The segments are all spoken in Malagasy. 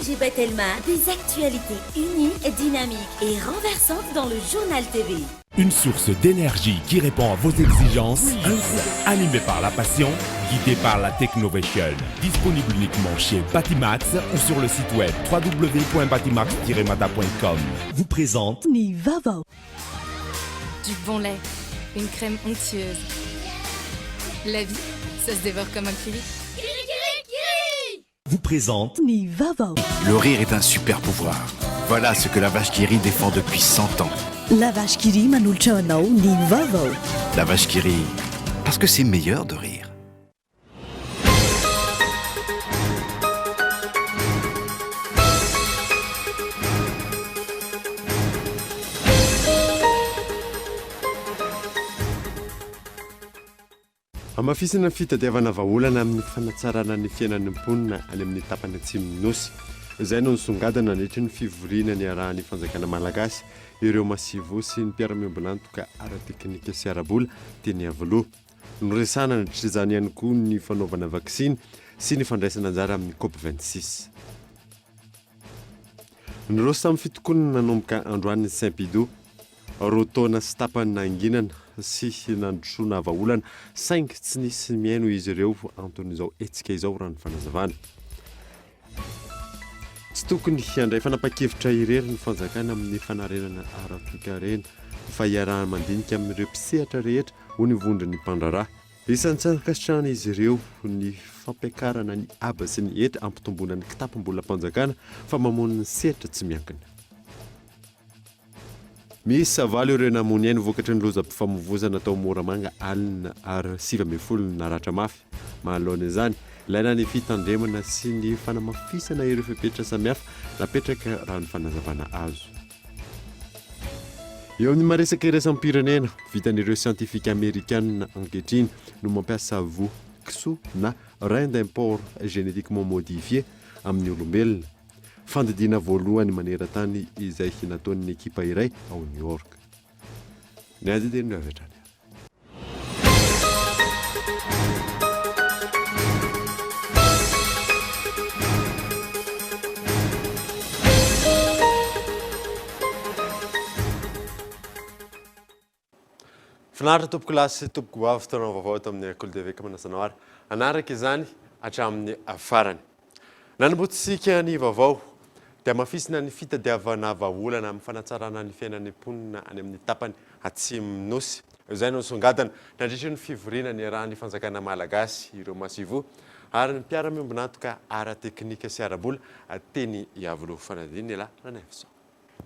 ONG Batelma, des actualités uniques, dynamiques et renversantes dans le Journal TV. Une source d'énergie qui répond à vos exigences, un groupe animé par la passion, guidé par la Technovation. Disponible uniquement chez Batimax ou sur le site web www.batimax-mada.com. Vous présente Ny vaovao. Du bon lait, une crème onctueuse. La vie, ça se dévore comme un curry. Vous présente Ny vaovao. Le rire est un super pouvoir. Voilà ce que la vache qui rit défend depuis 100 ans. La vache qui rit manolotra anao ny vaovao. La vache qui rit, parce que c'est meilleur de rire. Hamafisina ny fitadiavana vahaolana amin'ny fanatsarana ny fiainan'ny mponina any amin'ny tapany atsimon'ny Nosy. Izay no nisongadina nandritry ny fivoriana niarahan'ny fanjakana malagasy, ireo masivoho sy ny mpiara-miombon'antoka ara-teknika sy ara-bola teny Iavoloha. Noresahana nandritra izany ihany koa ny fanaovana vaksiny sy ny fandraisana anjara amin'ny Cop 26. Niroso tamin'ny fitokonana nanomboka androany ny Sympido. Roa taona sy tapany nanginana sy nandrosoana vahaolana saingy tsy nisy mihaino izy ireo anton'izao hetsika izao raha ny fanazavana. Tsy tokony handray fanapahan-kevitra irery ny fanjakana amin'ny fanarenana ara-toekarena fa iaraha-mandinika amin'ireo mpisehatra rehetra hoy ny vondron'ny mpandraharaha. Isan'ny tsy ankasitrahan'izy ireo ny fampiakarana ny haba sy ny hetra hampitomboana ny kitapom-bolam-panjakana fa mamono ny sehatra tsy miankina. Miisa valo ireo namoy ny ainy vokatry ny lozam-pifamoivozana tao Moramanga alina ary 19 no naratra mafy. Manoloana izany, ilaina ny fitandremana sy ny fanamafisana ireo fepetra samihafa napetraka raha ny fanazavana azo. Eo amin'ny maresaka iraisam-pirenena, vitan'ireo siantifika amerikanina ankehitriny no mampiasa voa kisoa na rein d'un porc génétiquement modifié amin'ny olombelona. Fandidiana voalohany maneran-tany izay nataon'ny ekipa iray ao New York. Ny andinindininy avy hatrany ary. Finaritra tompoko lahy sy tompoko vavy fotoana vaovao eto amin'ny Kolo TV ka manasa anao ary hanaraka izany hatramin'ny farany. Nanombotsika ny vaovao dia hamafisina ny fitadiavana vahaolana amin'ny fanatsarana ny fiainan'ny mponina any amin'ny tapany atsimon'ny Nosy. Izay no nisongadina nandritry ny fivoriana niarahan'ny fanjakana malagasy, ireo masoivoho ary ny mpiara-miombon'antoka ara-teknika sy ara-bola teny Iavoloha. Fanadihadiana Elahy Ranaivoson.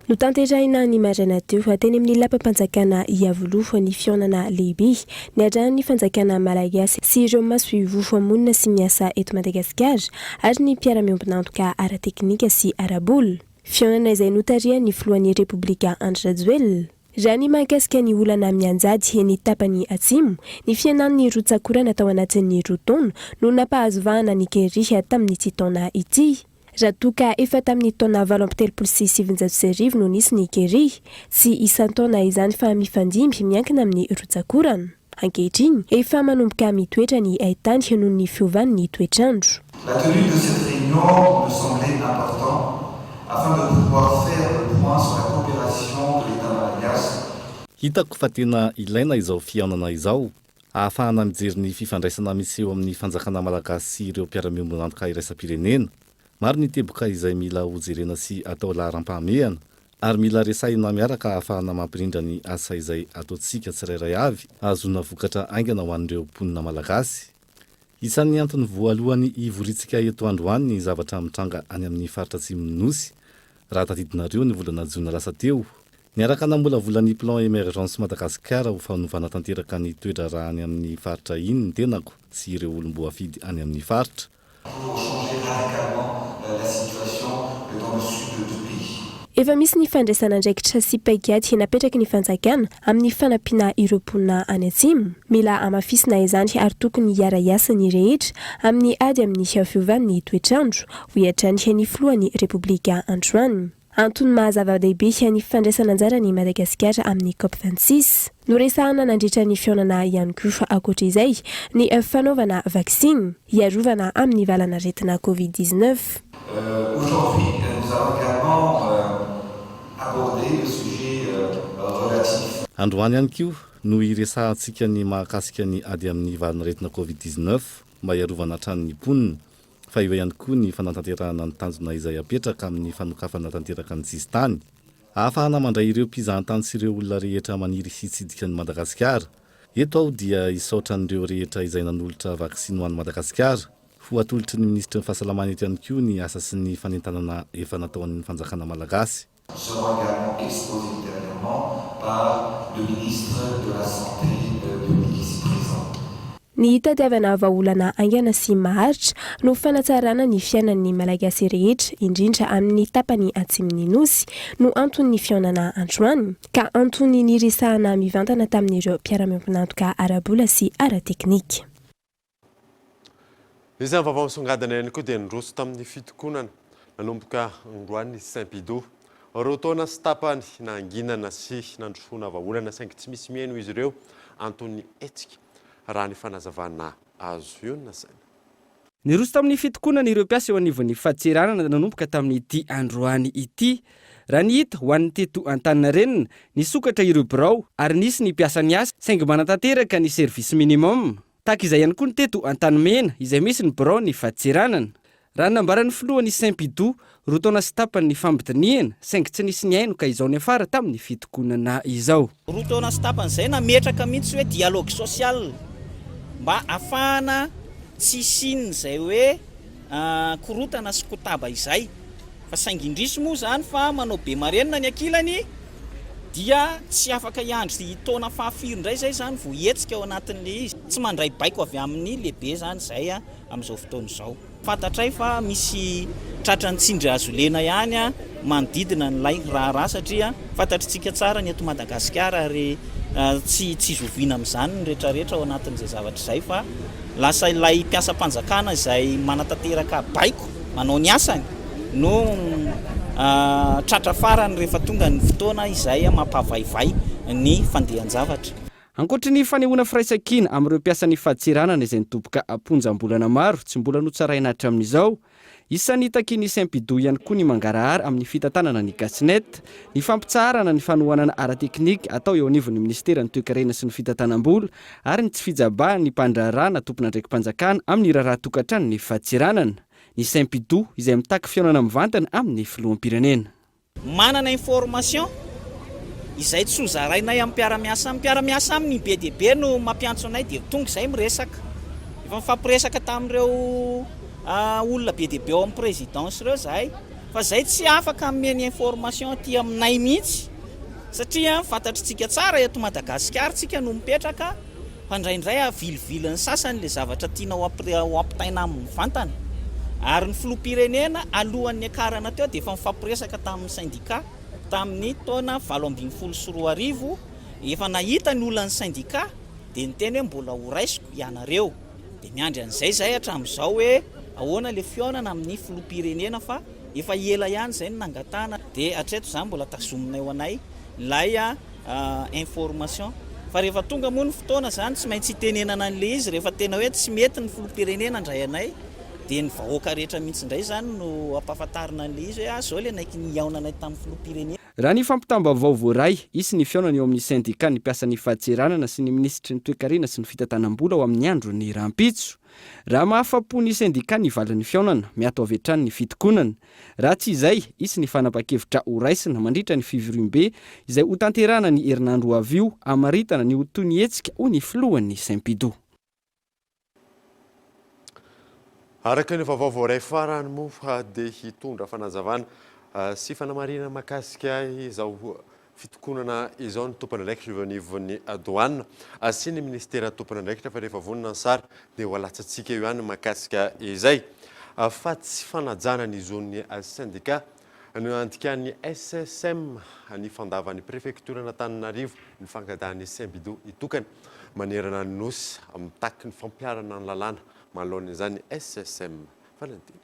Notanterahina ny maraina teo, teny amin'ny lapam-panjakana Iavoloha ny fihaonana lehibe niarahan'ny fanjakana malagasy sy ireo masoivoho monina sy miasa eto Madagasikara ary ny mpiara-miombon'antoka ara-teknika sy ara-bola. Fihaonana izay notarihan'ny filohan'ny Repoblika Andry Rajoelina. Raha ny mahakasika ny olana mianjady eny tapany atsimo, ny fihenan'ny rotsak'orana tao anatin'ny roa taona no nampahazo vahana ny kere tamin'ity taona ity. Raha toa ka efa tamin'ny taona 1938 no nisy ny kere, tsy isan-taona izany fa mifandimby miankina amin'ny rotsak'orana. Ankehitriny, efa manomboka mitoetra ny haitany noho ny fiovan'ny toetr'andro. La tenue de cette réunion me semblait important afin de pouvoir faire le point sur la coopération de l'Etat malagasy. Hitako fa tena ilaina izao fihaonana izao Ahafahana mijery ny fifandraisana misy eo amin'ny fanjakana malagasy sy ireo mpiara-miombon'antoka iraisam-pirenena. Maro ny teboka izay mila hojerena sy atao laharam-pahamehana ary mila resahina miaraka ahafahana mampirindra ny asa izay ataontsika tsirairay avy ahazoana vokatra haingana ho an'ireo mponina malagasy. Isan'ny antony voalohany hivoriantsika eto androany ny zavatra mitranga any amin'ny faritra atsimon'ny Nosy. Raha tadidinareo ny volana jona lasa teo, Niaraka namolavola ny Plan Emergence Madagascar ho fanovana tanteraka ny toe-draharaha any amin'ny faritra iny ny tenako sy ireo olom-boafidy any amin'ny faritra. Pour changer radicalement la situation dans le sud du pays. Efa misy ny fandraisana andraikitra sy paikady napetraky ny fanjakana amin'ny fanampiana ireo mponina any atsimo. Mila hamafisina izany ary tokony hiara-hiasa ny rehetra amin'ny ady amin'ny fiovan'ny toetr'andro, hoy hatrany ny filohan'ny Repoblika androany. Antony maha zava-dehibe ny fandraisana anjaran'i Madagasikara amin'ny Cop 26. Noresahana nandritra ny fihaonana ihany koa ankoatra izay ny fanaovana vaksiny hiarovana amin'ny valanaretina Covid 19. Aujourd'hui, nous allons également aborder le sujet relatif. Androany ihany koa no hiresahantsika ny mahakasika ny ady amin'ny valanaretina Covid 19 mba hiarovana hatrany ny mponina, fa eo ihany koa ny fanatanterahana ny tanjona izay apetraka amin'ny fanokafana tanteraka ny sisintany. Ahafahana mandray ireo mpizahantany sy ireo olona rehetra maniry hitsidika an'i Madagasikara. Eto aho dia hisaotra an'ireo rehetra izay nanolotra vaksiny ho an'i Madagasikara. Ho atolotry ny minisitry ny Fahasalamana eto ihany koa ny asa sy ny fanentanana efa nataon'ny fanjakana malagasy. Seront également exposés ultérieurement par le ministre de la Santé publique ici présent. Ny hitadiavana vahaolana haingana sy maharitra no fanatsarana ny fiainan'ny Malagasy rehetra, indrindra amin'ny tapany atsimon'ny Nosy, no anton'ny fihaonana androany, ka antony niresahana mivantana tamin'ireo mpiara-miombon'antoka ara-bola sy ara-teknika. Isan'ny vaovao misongadina ihany koa dia niroso tamin'ny fitokonana nanomboka androany ny Sympido. Roa taona sy tapany nahanginana sy nandrosoana vahaolana saingy tsy misy mihaino izy ireo anton'ny hetsika raha ny fanazavana azo io no nasaina. Niroso tamin'ny fitokonana ireo mpiasa eo anivon'ny fadintseranana nanomboka tamin'ity androany ity. Raha ny hita, ho an'ny teto Antaninarenina, nisokatra ireo birao ary nisy ny mpiasa niasa saingy manatanteraka ny service minimum. Tahaka izay ihany koa ny teto Antanimena izay misy ny biraon'ny fadintseranana. Raha ny nambaran'ny filohan'ny Sympido, roa taona sy tapany nifampidinihana, saingy tsy nisy nihaino ka izao niafara tamin'ny fitokonana izao. Roa taona sy tapany izay nametraka mihitsy hoe dialogue social mba afahana tsy hisian'izay hoe korotana sy kotaba izay. Fa saingy indrisy moa izany fa manao be marenina ny ankilany dia tsy afaka hiandry taona fahafiry indray izay izany vao hihetsika ao anatin'ilay izy. Tsy mandray baiko avy amin'ny lehibe izany izay amin'izao fotoana izao. Fantatray fa misy tratran'ny tsindry hazo lena ihany manodidina an'ilay raharaha satria fantatritsika tsara ny eto Madagasikara ary tsy tsy zoviana amin'izany ny rehetrarehetra ao anatin'izay zavatra izay fa lasa ilay mpiasam-panjakana izay manatanteraka baiko manao ny asany no tratra farany rehefa tonga ny fotoana izay mampavaivay ny fandehan-javatra. Ankoatry ny fanehoana firaisankina amin'ireo mpiasan'ny fadintseranana izay nidoboka am-ponja am-bolana maro tsy mbola notsaraina hatramin'izao, isan'ny takian'ny Sympido ihany koa ny mangarahara amin'ny fitantanana ny Gasynet, ny fampitsaharana ny fanohanana ara-teknika atao eo anivon'ny minisiteran'ny Toekarena sy ny fitantanam-bola ary ny tsy fijabahan'ny mpandraharaha na tompon'andraiki-panjakana amin'ny raharaha tokantranon'ny fadintseranana, ny Sympido izay mitaky fihaonana mivantana amin'ny filoham-pirenena. Manana information izay tsy ho zarainay amin'ny mpiara-miasa aminy. Mpiara-miasa aminy be dia be no mampiantso anay dia tonga izay miresaka. Efa nifampiresaka tamin'ireo olona be dia be ao amin'ny présidence ireo izahay fa izay tsy afaka hanome ny information aty aminay mihitsy satria fantatritsika tsara eto Madagasikara tsika no mipetraka Fa indraindray avilivilin'ny sasany ilay zavatra tiana ho ampitaina aminy mivantana. Ary ny filoham-pirenena alohan'ny niakarana teo dia efa nifampiresaka tamin'ny sendika tamin'ny taona 2018, efa nahita ny olan'ny sendika dia niteny hoe mbola ho raisiko ianareo. Dia miandry an'izay izahay hatramin'izao hoe ahoana ilay fihaonana amin'ny filoham-pirenena fa efa ela ihany izay no nangatahana. Dia hatreto izany mbola tazominay ho anay ilay information. Fa rehefa tonga moa ny fotoana izany tsy maintsy hitenenana an'ilay izy, rehefa tena hoe tsy mety ny filoham-pirenena handray anay dia ny vahoaka rehetra mihitsy indray izany no hampahafantarina an'ilay izy hoe ah izao ilay naiky nihaonanay tamin'ny filoham-pirenena. Raha ny fampitam-baovao voaray, hisy ny fihaonana eo amin'ny sendikan'ny mpiasan'ny fadintseranana sy ny minisitry ny toekarena sy ny fitantanam-bola ao amin'ny andron'ny rahampitso. Raha mahafa-po ny sendika ny valin'ny fihaonana, miato avy hatrany ny fitokonana. Raha tsy izay, hisy ny fanapan-kevitra horaisina mandritra ny fivoriambe izay hotanterahana ny herinandro ho avy io hamaritana ny ho toy ny hetsika, hoy ny filohan'ny Sympido. Araka ny vaovao voaray farany moa dia hitondra fanazavana sy fanamarinana mahakasika izao fitokonana izao ny tompon'andraikitra eo anivon'ny Douane sy ny minisitera tompon'andraikitra fa rehefa vonona ny sary dia ho alatsatsika eo ihany mahakasika izay fa tsy fanajana ny zon'ny sendika no andikan'ny SSM ny fandavan'ny prefektoran'Antananarivo ny fangadahan'ny Symbido hitokana manerana ny Nosy mitaky ny fampiharana ny lalàna manoloana izany SSM Valentina.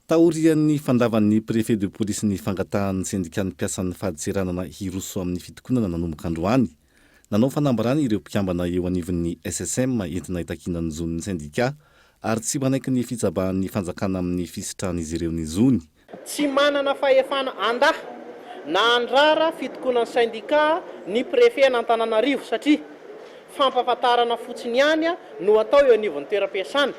Taorian'ny fandavan'ny Préfet de police ny fangatahan'ny sendikan'ny mpiasan'ny fadintseranana hiroso amin'ny fitokonana nanomboka androany, nanao fanambarana ireo mpikambana eo anivon'ny SSM entina hitakiana ny zon'ny sendika ary tsy manaiky ny fitsabahan'ny fanjakana amin'ny fisitrahan'izy ireo ny zony. Tsy manana fahefana handà na handrara fitokonan'ny sendikà ny Préfet an'Antananarivo satria fampahafantarana fotsiny ihany no atao eo anivon'ny toeram-piasana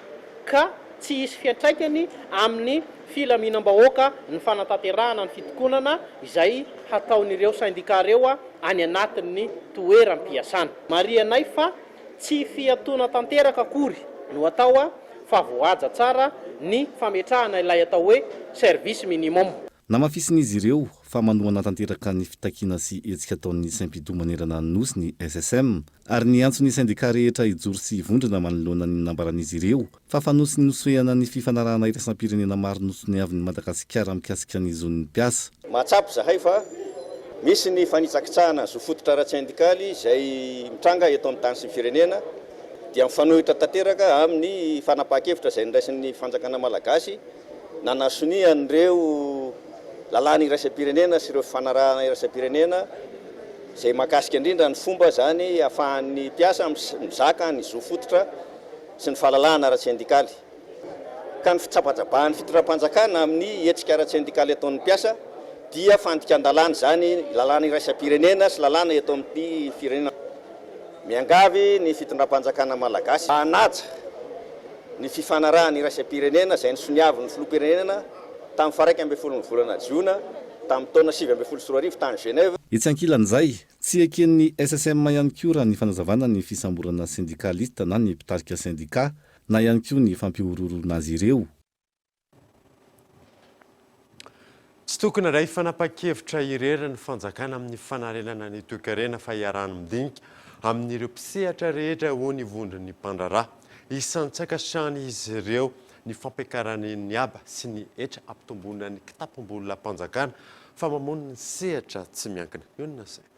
ka tsy hisy fiantraikany amin'ny filaminam-bahoaka ny fanatanterahana ny fitokonana izay hataon'ireo sendikà ireo any anatin'ny toeram-piasana. Marihanay fa tsy fiatoana tanteraka akory no atao fa voahaja tsara ny fametrahana ilay atao hoe service minimum. Namafisin'izy ireo fa manohana tanteraka ny fitakiana sy hetsika ataon'ny Sempidou manerana ny Nosy ny SSM ary niantso ny sendikà rehetra hijoro sy hivondrona manoloana ny nambaran'izy ireo fa fanosin'osehana ny fifanarahana iraisam-pirenena maro nosoniavin'i Madagasikara mikasika ny zon'ny mpiasa. Mahatsapa izahay fa misy ny fanitsakitsahana ny zo fototra ara-tsendikaly izay mitranga eto amin'ny tany sy ny firenena dia mifanohitra tanteraka amin'ny fanapahan-kevitra izay noraisin'ny fanjakana malagasy nanasonia an'ireo lalàna iraisam-pirenena sy ireo fifanarahana iraisam-pirenena izay mahakasika indrindra ny fomba izany ahafahan'ny mpiasa mizaka ny zo fototra sy ny fahalalahana ara-tsendikaly. Ka ny fitsabatsabahan'ny fitondram-panjakana amin'ny hetsika ara-tsendikaly ataon'ny mpiasa dia fandikan-dalàna izany, lalàna iraisam-pirenena sy lalàna eto amin'ny firenena. Miangavy ny fitondram-panjakana malagasy hanaja ny fifanarahana iraisam-pirenena izay nosoniavin'ny filoham-pirenena tamin'ny faha 11 ny volana jiona tamin'ny taona 2019 tany Genève. Etsy ankilan'izay, tsy eken'ny SSM ihany koa raha ny fanazavana ny fisamborana sendikalista na ny mpitarika sendikà na ihany koa ny fampihorohoroana azy ireo. Tsy tokony handray fanapahan-kevitra irery ny fanjakana amin'ny fanarenana ny toekarena fa iarahany midinika amin'ireo mpisehatra rehetra hoy ny vondron'ny mpandraharaha. Isan'ny tsy ankasitrahan'izy ireo ny fampiakarana ny haba sy ny hetra hampitomboana ny kitapom-bolam-panjakana fa mamono ny sehatra tsy miankina. Mionona saina.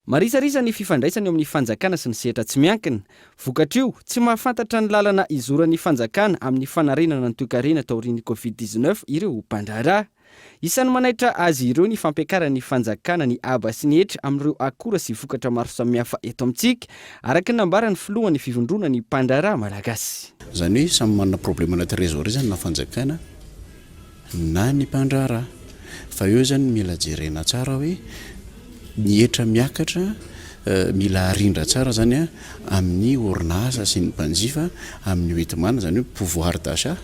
Marisarisa ny fifandraisana eo amin'ny fanjakana sy ny sehatra tsy miankina. Vokatr'io, tsy mahafantatra ny lalana izoran'ny fanjakana amin'ny fanarenana ny toekarena taorian'ny Covid 19 ireo mpandraharaha. Isan'ny manaitra azy ireo ny fampiakaran'ny fanjakana ny haba sy ny hetra amin'ireo akora sy vokatra maro samihafa eto amintsika, araka ny nambaran'ny filohan'ny fivondronan'ny mpandraharaha malagasy. Izany hoe samy manana problème-na trésorerie izany na fanjakana na ny mpandraharaha. Fa eo izany mila jerena tsara hoe ny hetra miakatra mila arindra tsara izany amin'ny orinasa sy ny mpanjifa amin'ny hoenti-manana, izany hoe pouvoir d'achat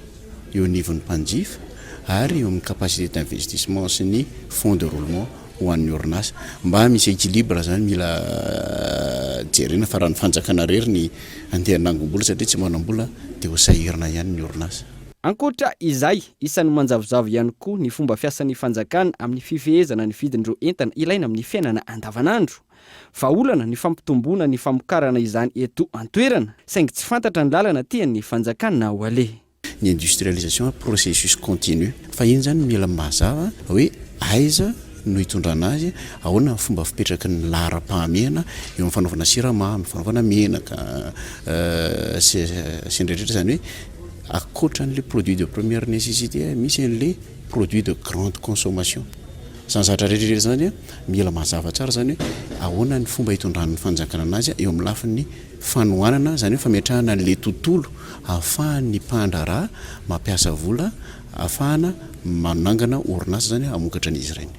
eo anivon'ny mpanjifa ary eo amin'ny capacité d'investissement sy ny fonds de roulement ho an'ny orinasa. Mba misy équilibre izany mila jerena fa raha ny fanjakana irery ny andeha hanangom-bola satria tsy manam-bola dia ho sahirana ihany ny orinasa. Ankoatra izay, isan'ny manjavozavo ihany koa ny fomba fiasan'ny fanjakana amin'ny fifehezana ny vidin'ireo entana ilaina amin'ny fiainana andavanandro. Vahaolana ny fampitomboana ny famokarana izany eto an-toerana, saingy tsy fantatra ny lalana tian'ny fanjakana ho aleha. Ny industrialisation processus continu fa iny zany mila mazava hoe aiza no hitondrana azy, ahoana ny fomba fipetraky ny laharam-pahamehana eo amin'ny fanaovana siramamy, fanaovana menaka sy sy ny rehetra izany hoe ankoatra an'ilay produit de première nécessité misy an'ilay produit de grande consommation. Izany zavatra rehetra rehetra izany mila mazava tsara izany hoe ahoana ny fomba hitondran'ny fanjakana anazy eo amin'ny lafiny fanohanana, izany hoe fametrahana an'ilay tontolo ahafahan'ny mpandraharaha mampiasa vola ahafahana manangana orinasa izany hamokatra an'izy ireny.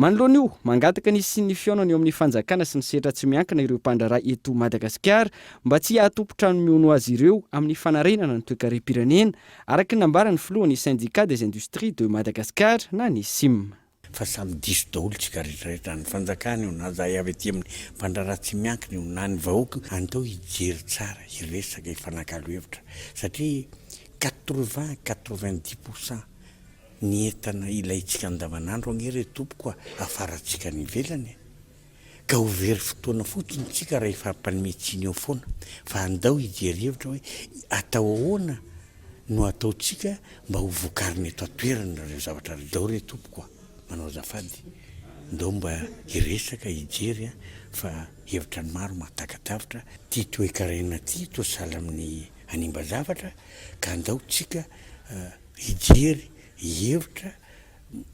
Manoloana io, mangataka ny hisian'ny fihaonana eo amin'ny fanjakana sy ny sehatra tsy miankina ireo mpandraharaha eto Madagasikara mba tsy hahatompon-trano mihono azy ireo amin'ny fanarenana ny toekarem-pirenena, araka ny nambaran'ny filohan'ny Syndicat des Industries de Madagascar na ny Sim. Fa samy diso daholo tsika rehetra rehetra, na ny fanjakana io, na zahay avy aty amin'ny mpandraharaha tsy miankina io, na ny vahoaka io, andao hijery tsara, hiresaka, hifanakalo hevitra satria 80, 90 pour cent ny entana ilaintsika andavanandro ange re tompoko a, afarantsika any ivelany e! Ka ho very fotoana fotsiny tsika raha hifampanome tsiny eo foana fa andao hijery hevitra hoe atao ahoana no ataontsika mba ho vokarina eto an-toerana ireo zavatra ireo. Ndao re tompoko a! Manao azafady, ndao mba hiresaka, hijery a! Fa hevitra ny maro mahataka-davitra. Ity toe-karena ity toa sahala amin'ny hanimba zavatra ka andao tsika hijery, hihevitra.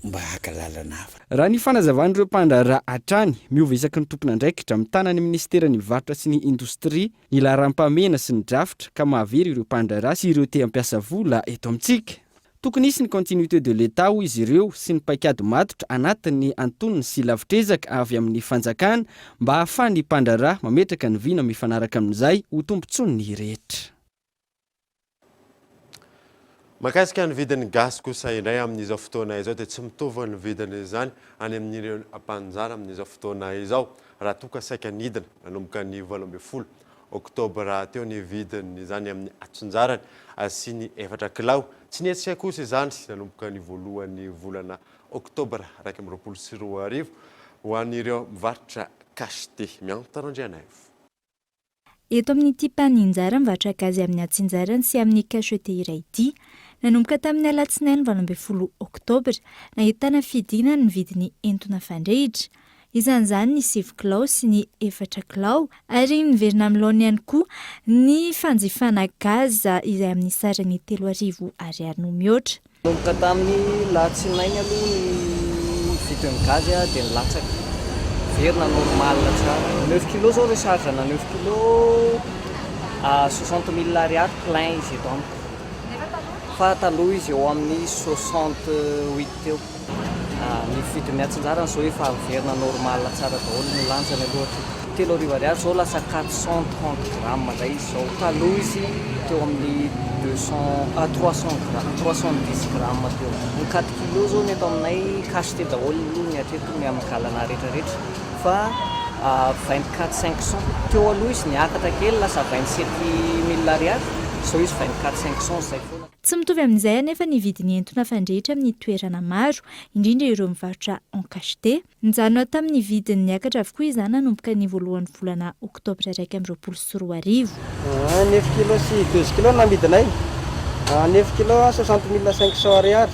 mba haka lalana hafa. Raha ny fanazavan'ireo mpandraharaha hatrany, miova isaky ny tompon'andraikitra mitana ny minisiteran'ny varotra sy ny indostria ny laharam-pahamehana sy ny drafitra ka mahavery ireo mpandraharaha sy ireo te hampiasa vola eto amintsika. Tokony hisy ny continuité de l'Etat hoy izy ireo sy ny paikady matotra anatin'ny antonony sy lavitr'ezaka avy amin'ny fanjakana mba hahafahan'ny mpandraharaha mametraka ny vina mifanaraka amin'izay ho tombontsoan'ny rehetra. Mahakasika ny vidin'ny gaz kosa indray amin'izao fotoana izao dia tsy mitovy ny vidin'izany any amin'ireo mpaninjara amin'izao fotoana izao raha toa ka saika nidina nanomboka ny 18 oktobra teo ny vidin'izany amin'ny atsinjarany sy ny efatra kilao. Tsy nihetsika kosa izany nanomboka ny voalohan'ny volana oktobra 2021 ho an'ireo mivarotra cacheté. Miantona Randrianaivo. Eto amin'ity mpaninjara mivarotra gazy amin'ny antsinjarany sy amin'ny cacheté iray ity. Nanomboka tamin'ny alatsinainy 18 oktobra, nahitana fidinana ny vidin'ny entona fandrehitra. Isan'izany ny sivy kilao sy ny efatra kilao ary miverina amin'ny laoniny ihany koa ny fanjifana gaz izay amin'ny sarany 3000 ariary no mihoatra. Nanomboka tamin'ny latsinainy aloha ny vidin'ny gaz dia nilatsaka, niverina normal tsara. Neuf kilos zao recharge ana neuf kilos à 60 000 ariary plein izy eto amiko. Fa taloha izy eo amin'ny 68 teo. Ny vidin'ny atsinjarany zao efa miverina normal tsara daholo ny lanjany aloha hatreto. 3000 ariary zao lasa 430 grammes indray izy zao. Taloha izy teo amin'ny deux cent ah 300 grammes 310 grammes teo. Ny quatre kilos zao ny eto aminay cacheté daholo aloha ny hatreto ny amin'ny galana rehetra rehetra fa 24 500. Teo aloha izy niakatra kely lasa 27 000 ariary, zao izy 24 500 zay foana. Tsy mitovy amin'izay anefa ny vidin'ny entona fandrehitra amin'ny toerana maro, indrindra ireo mivarotra en cacheté. Nijanona tamin'ny vidiny niakatra avokoa izany nanomboka ny voalohan'ny volana oktobra 2021. Neuf kilos sy douze kilos no namidinay. Neuf kilos 60 500 ariary,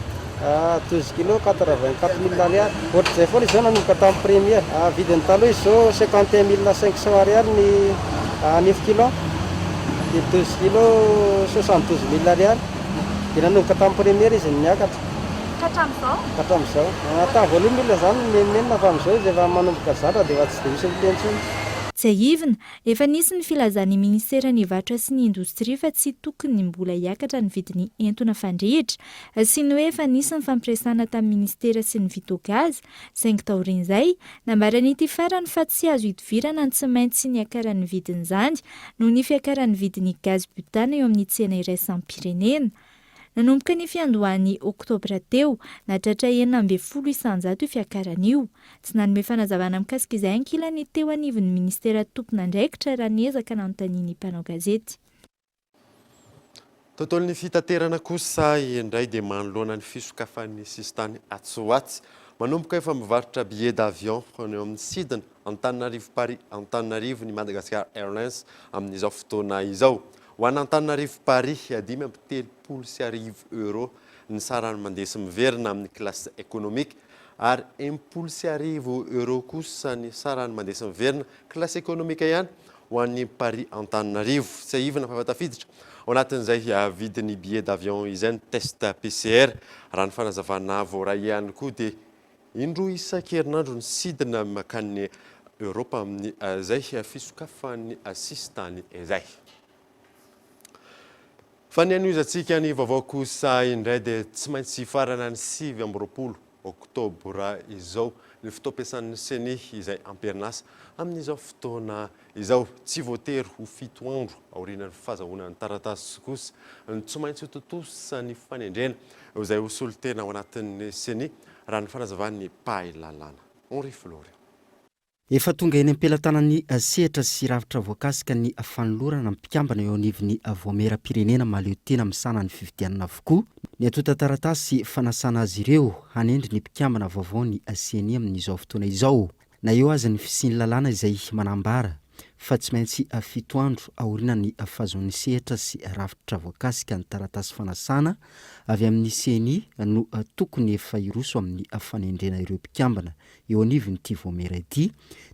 12 kilos 84 000 ariary. Ohatr'izay foana izy izao nanomboka tamin'ny première. Vidiny taloha izy izao 51 500 ariary ny neuf kilos, dia 12 kilos 72 000 ariary. Dia nanomboka tamin'ny première izy no niakatra. Ka hatramin'izao? Ka hatramin'izao. Tamin'ny voalohany ny olona izany nimenomenona fa amin'izao izy efa manomboka zatra dia efa tsy dia misy miteny intsony. Tsiahivina, efa nisy ny filazan'ny minisiteran'ny Varotra sy ny Indostria fa tsy tokony mbola hiakatra ny vidin'ny entona fandrehitra sy ny hoe efa nisy ny fampiresahana tamin'ny minisitera sy ny Vitogaz saingy taorian'izay, nambaran'ity farany fa tsy azo idivirana ny tsy maintsy niakaran'ny vidin'izany noho ny fiakaran'ny vidin'ny gaz butane eo amin'ny tsena iraisam-pirenena. Nanomboka ny fiandohan'ny oktobra teo, nahatratra 16% io fiakarana io. Tsy nanome fanazavana mikasika izay ankilany teo anivon'ny minisitera tompon'andraikitra raha niezaka nanontanian'ny mpanao gazety. Tontolon'ny fitaterana kosa indray dia manoloana ny fisokafan'ny sisintany atsy ho atsy. Manomboka efa mivarotra billet d'avion eo amin'ny sidina Antananarivo-Paris Antananarivo ny Madagascar Airlines amin'izao fotoana izao. Ho an'Antananarivo Paris, 1035 euros ny sarany mandeha sy miverina amin'ny classe économique ary 1060 euros kosa ny sarany mandeha sy miverina classe économique ihany ho an'ny Paris Antananarivo. Tsiahivina fa efa tafiditra ao anatin'izay vidin'ny billet d'avion izay ny test PCR. Raha ny fanazavana voaray ihany koa dia indroa isan-kerinandro ny sidina mankany Eoropa amin'izay fisokafan'ny sisintany izay. Fa ny hanohizantsika ny vaovao kosa indray dia tsy maintsy hifarana ny 29 oktobra izao ny fotoam-piasan'ny Ceni izay am-perinasa amin'izao fotoana izao. Tsy voatery ho fito andro aorian'ny fahazahoana ny taratasy kosa no tsy maintsy ho tontosa ny fanendrena izay ho solontena ao anatin'ny Ceni, raha ny fanazavan'ny mpahay lalàna Henri Florian. Efa tonga eny am-pelatanan'ny sehatra sy rafitra voakasika ny fanolorana ny mpikambana eo anivon'ny Vaomieram-pirenena mahaleo tena misahana ny fifidianana avokoa ny antontan-taratasy fanasana azy ireo hanendry ny mpikambana vaovao ny Ceni amin'izao fotoana izao. Na eo aza ny fisian'ny lalàna izay manambara fa tsy maintsy fito andro aorianan'ny fahazoan'ny sehatra sy rafitra voakasika ny taratasy fanasana avy amin'ny Ceni no tokony efa hiroso amin'ny fanendrena ireo mpikambana eo anivon'ity vaomiera ity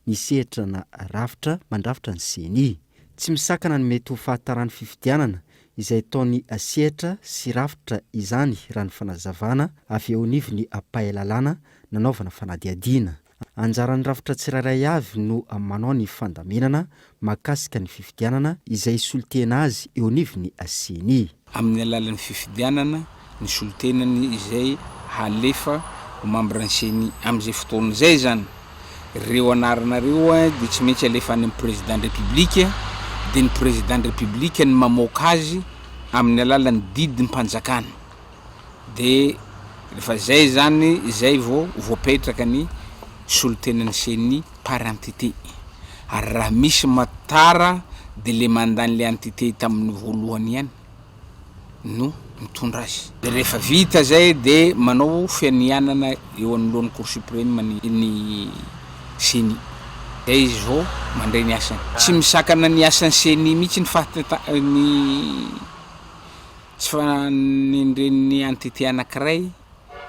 ny sehatra na rafitra mandrafitra ny Ceni. Tsy misakana ny mety ho fahataran'ny fifidianana izay ataon'ny sehatra sy rafitra izany raha ny fanazavana avy eo anivon'ny mpahay lalàna nanaovana fanadihadiana. Anjaran'ny rafitra tsirairay avy no manao ny fandaminana mahakasika ny fifidianana izay hisolo-tena azy eo anivon'ny Ceni. Amin'ny alalan'ny fifidianana ny solontenany izay halefa ho membre ny Ceni. Amin'izay fotoana izay izany, ireo anarana ireo dia tsy maintsy alefa any amin'ny Président ny République, dia ny Président ny République no mamoaka azy amin'ny alalan'ny didim-panjakana. Dia rehefa izay izany, izay vao voapetraka ny solontenan'ny Ceni par entité. Ary raha misy matara dia le mandat-n'le entité tamin'ny voalohany ihany no mitondra azy. Dia rehefa vita izay dia manao fianianana eo anoloan'ny Cour suprême ny ny Ceni. Zay izy vao mandray ny asany. Tsy misakana ny asan'ny Ceni mihitsy ny fahateta- ny tsy fanendren'ny entité anankiray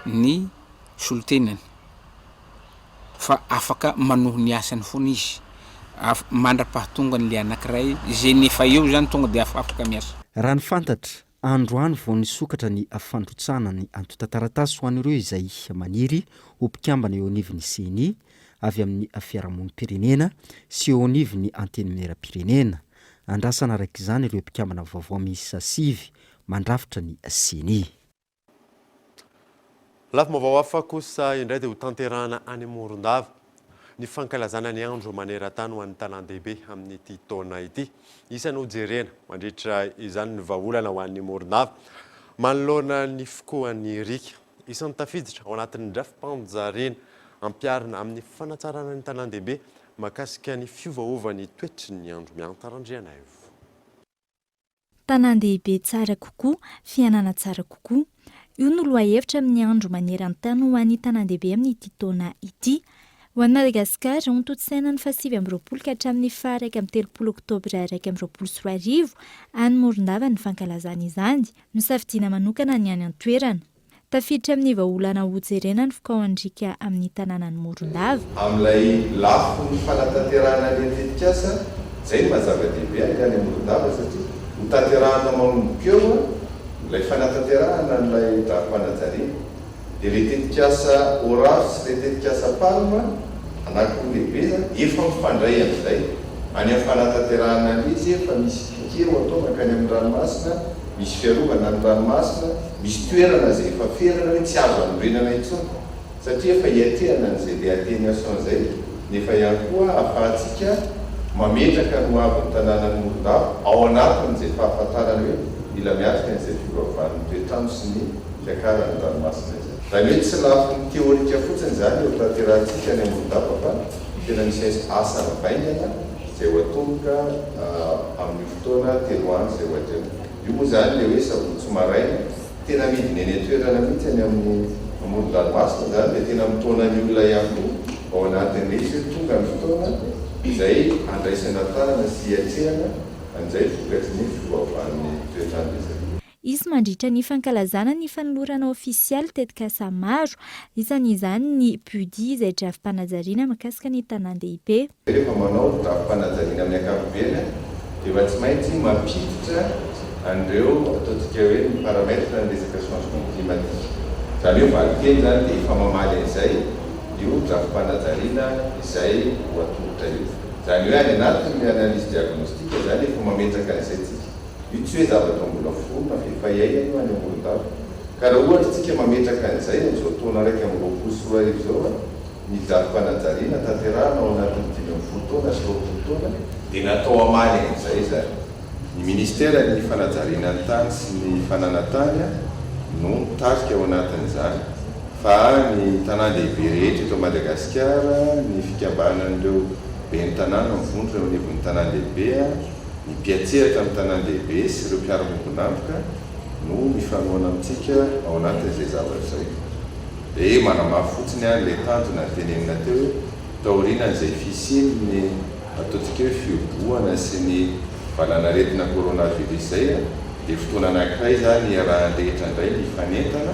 ny solontenany. Fa afaka manohy ny asany foana izy af mandra-pahatonga an'le anankiray izay ny efa eo zany tonga de afaka miasa. Raha ny fantatra, androany vao nisokatra ny fandrotsahana ny antontan-taratasy ho an'ireo izay maniry ho mpikambana eo anivon'ny Ceni avy amin'ny fiarahamonim-pirenena sy eo anivon'ny Antenimieram-pirenena. Andrasana araka izany ireo mpikambana vaovao miisa sivy mandrafitra ny Ceni. Lafim-baovao hafa kosa indray dia hotanterahana any Morondava ny fankalazana ny andro maneran-tany ho an'ny tanàn-dehibe amin'ity taona ity. Isan'ny hojerena mandritra izany ny vahaolana ho an'ny Morondava manoloana ny fikohan'ny riaka. Isan'ny tafiditra ao anatin'ny drafi-panjariana ampiharina amin'ny fanatsarana ny tanàn-dehibe mahakasika ny fiovaovan'ny toetry ny andro. Miantara Andrianaivo. Tanàn-dehibe tsara kokoa, fiainana tsara kokoa. Io no lohahevitra amin'ny andro maneran-tany ho an'ny tanàn-dehibe amin'ity taona ity. Ho an'i Madagasikara, hotontosaina ny faha-29 ka hatramin'ny faha-31 oktobra 2021 any Morondava ny fankalazana izany. Nosafidiana manokana ny any an-toerana. Tafiditra amin'ny vahaolana hojerena ny fikaohan-driaka amin'ny tanànan'i Morondava. Amin'ilay lafiny fanatanterahana an'ilay tetikasa, izay no maha zava-dehibe an'ilay any Morondava satria ho tanterahana manomboka eo ilay fanatanterahana an'ilay drafi-panajariana. Dia ilay tetikasa Oraf sy ilay tetikasa Palm, anankiroa lehibe izany, efa mifandray amin'izay. Any amin'ny fanatanterahana an'ilay izy efa misy piquet ho atao mankany amin'ny ranomasina, misy fiarovana ny ranomasina, Misy toerana izay efa ferana hoe tsy azo anorenana intsony satria efa hiatrehana an'izay le atténuation izay nefa ihany koa ahafahantsika mametraka ny ho avin'ny tanànan'i Morondava ao anatin'izay fahafantarana hoe mila miatrika an'izay fiovaovan'ny toetr'andro sy ny fiakaran'ny ranomasina izay. Izany hoe tsy lafiny teorika fotsiny izany eo tanterahantsika any Morondava fa tena misy asa mivaingana izay ho atomboka amin'io fotoana teloandro izay ho atrehina. Io moa izany ilay hoe sabotsy maraina, tena midina eny an-toerana mihitsy any amin'ny amoron-dranomasina izany dia tena mitaona ny olona ihany koa ao anatin'ilay izy hoe tonga ny fotoana izay handraisana tanana sy hiatrehana an'izay vokatry ny fiovaovan'ny toetr'andro izay. Hisy mandritra ny fankalazana ny fanolorana ofisialy tetikasa maro, isan'izany ny PUDI izay drafi-panajariana mikasika ny tanàn-dehibe. Rehefa manao drafi-panajariana amin'ny ankapobeny dia efa tsy maintsy mampiditra an'ireo ataontsika hoe ny paramètres ny resaka changement climatique. Izany hoe valin-teny izany dia efa mamaly an'izay io drafi-panajariana izay ho atolotra io. Izany hoe any anatin'ny analyse diagnostique izany efa mametraka an'izay tsika. Io tsy hoe zavatra mbola foronina fa efa iainana io any Morondava. Ka raha ohatra tsika mametraka an'izay amin'izao taona 2021 izao, Ny drafi-panajariana tanterahina ao anatin'ny 15 taona sy 20 taona dia natao hamaly an'izay izany. Ny Ministeran'ny fanajariana ny tany sy ny fananan-tany no mitarika ao anatin'izany fa ny tanàn-dehibe rehetra eto Madagasikara, ny fikambanan'ireo ben'ny tanàna mivondrona eo anivon'ny tanàn-dehibe, ny mpiantsehatra amin'ny tanàn-dehibe sy ireo mpiara-miombon'antoka no mifanohana amintsika ao anatin'izay zavatra izay. Dia manamafy fotsiny aho ilay tanjona notenenina teo hoe taorianan'izay fisian'ny ataontsika hoe fihobohana sy ny valanaretina coronavirus izay dia fotoana anankiray izany iarahan'ny rehetra indray mifanentana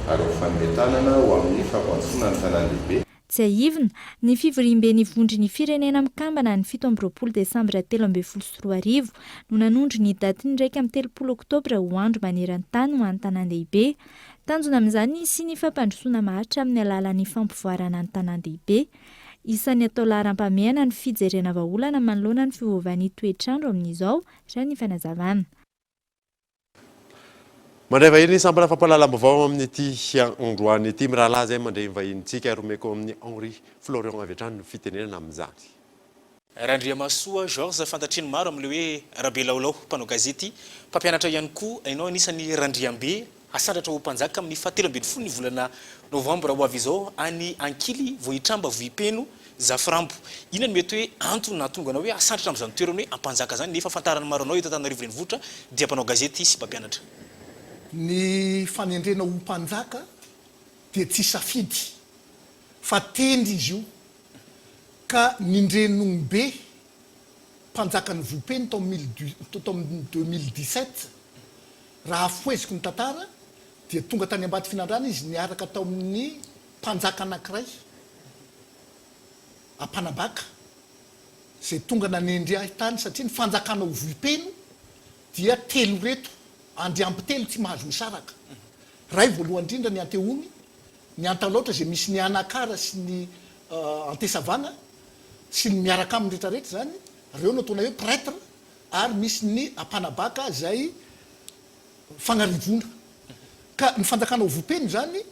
ary mifanome tanana ho amin'ny fampandrosoana ny tanàn-dehibe. Tsiahivina, ny fivoriamben'ny Vondron'ny Firenena Mikambana ny 27 desambra 2013 no nanondro ny datin'ny 31 oktobra ho andro maneran-tany ho an'ny tanàn-dehibe. Tanjona amin'izany ny hisian'ny fampandrosoana maharitra amin'ny alalan'ny fampivoarana ny tanàn-dehibe. Isan'ny atao laharam-pahamehana ny fijerena vahaolana manoloana ny fiovaovan'ny toetr'andro amin'izao, raha ny fanazavana. Mandray vahiny sampana fampahalalam-baovao amin'ity androany ity. Mirahalahy izay mandray ny vahinintsika ary omeko amin'i Henri Florian avy hatrany ny fitenenana amin'izany. Randriamahasoa Georges, fantatry ny maro amin'ilay hoe Rabelaolao, mpanao gazety, mpampianatra ihany koa, ianao anisan'ny Randriambe hasandratra ho mpanjaka amin'ny fahatelo 12 ny volana novambra ho avy izao any Ankily, Vohitramba, Vohipeno, Zafirambo. Inona no mety hoe antony nahatonga anao hoe hasandratra amin'izany toerana hoe ampanjaka izany nefa ahafantaran'ny maro anao eto Antananarivo Renivohitra dia mpanao gazety sy mpampianatra? Ny fanendrena ho mpanjaka dia tsy safidy fa tendry izy io ka nindren'Ombe mpanjakan'ny Vohipeno tao amin'ny 2017 raha afoheziko ny tantara dia tonga tany Ambatofinandrahana izy niaraka tao amin'ny mpanjaka anankiray Ampanabaka izay tonga nanendry ahy tany satria ny fanjakana ho Vohipeno dia telo ireto andriampitelo tsy mahazo misaraka. Ray voalohany indrindra ny Antehony, ny Antalaotra izay misy ny Anakara sy ny Antesavana sy ny miaraka aminy rehetra rehetra izany, ireo no ataonay hoe prêtre ary misy ny Ampanabaka izay Fagnarivoana. Ka ny fanjakana ao Vohipeno izany,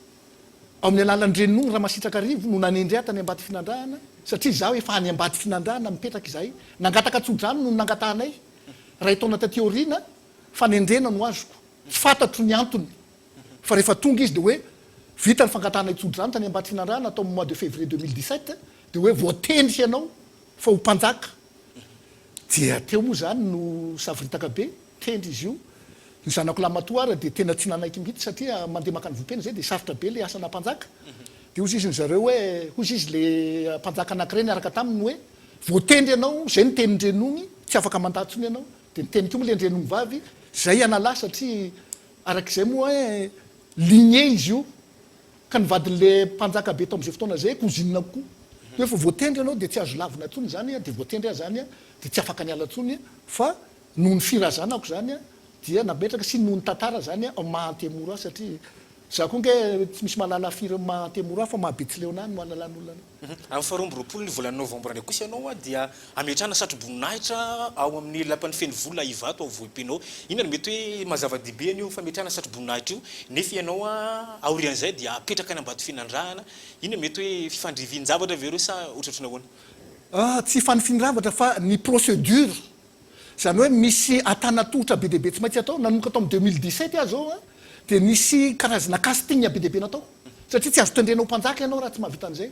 ao amin'ny alalan'i Renony Ramasitrakarivony no nanendry ahy tany Ambatofinandrahana, satria izaho efa any Ambatofinandrahana mipetraka izahay. Nangataka tso-drano no nangatahanay. Iray taona taty aoriana, fanendrena no azoko. Tsy fantatro ny antony. Fa rehefa tonga izy dia hoe vita ny fangatahanay tso-drano tany Ambatofinandrahana tao amin'ny mois de février 2017, dia hoe voatendry ianao fa ho mpanjaka. Dia teo moa izany no savoritaka be. Tendry izy io. Ny zanako lahimatoa ara dia tena tsy nanaiky mihitsy satria mandeha mankany Vohipeno izay dia sarotra be ilay asana mpanjaka. Dia hozy izy ny zareo hoe, hozy izy le mpanjaka anankiray niaraka taminy hoe, voatendry ianao, izay no tenin-drenony, tsy afaka mandà intsony ianao. Dia niteny koa moa ilay ndrenony vavy, izay analahy satria araka izay moa hoe lignée izy io. Ka ny vadin'ilay mpanjaka be tao amin'izay fotoana izay cousine-ko koa. Dia hoe efa voatendry ianao dia tsy azo lavina intsony izany, dia voatendry aho izany dia tsy afaka niala intsony fa Noho ny firazanako izany dia nametraka sy noho ny tantara izany ao maha Antemoro ahy satria izaho koa ange tsy misy mahalala firy ny maha Antemoro ahy fa maha Betsileona ahy no ahalalan'olona anah. Amin'ny faha 22 ny volana novambra indray kosa ianao dia hametrahana satroboninahitra ao amin'ny lapan'ny Fenovola Ivato ao Vohipeno. Inona no mety hoe maha zava-dehibe an'io fametrahana satroboninahitra io nefa ianao aorian'izay dia apetraka any Ambatofinandrahana? Inona no mety hoe fifandrivian-javatra ve ireo sa ohatrohatry ny ahoana? Tsy fanifindrahatra fa ny procédure Izany hoe misy antanatohitra be dia be tsy maintsy atao. Nanomboka tao amin'ny 2017 aho izao dia nisy karazana casting be dia be natao. Satria tsy azo tendrena ho mpanjaka ianao raha tsy mahavita an'izay.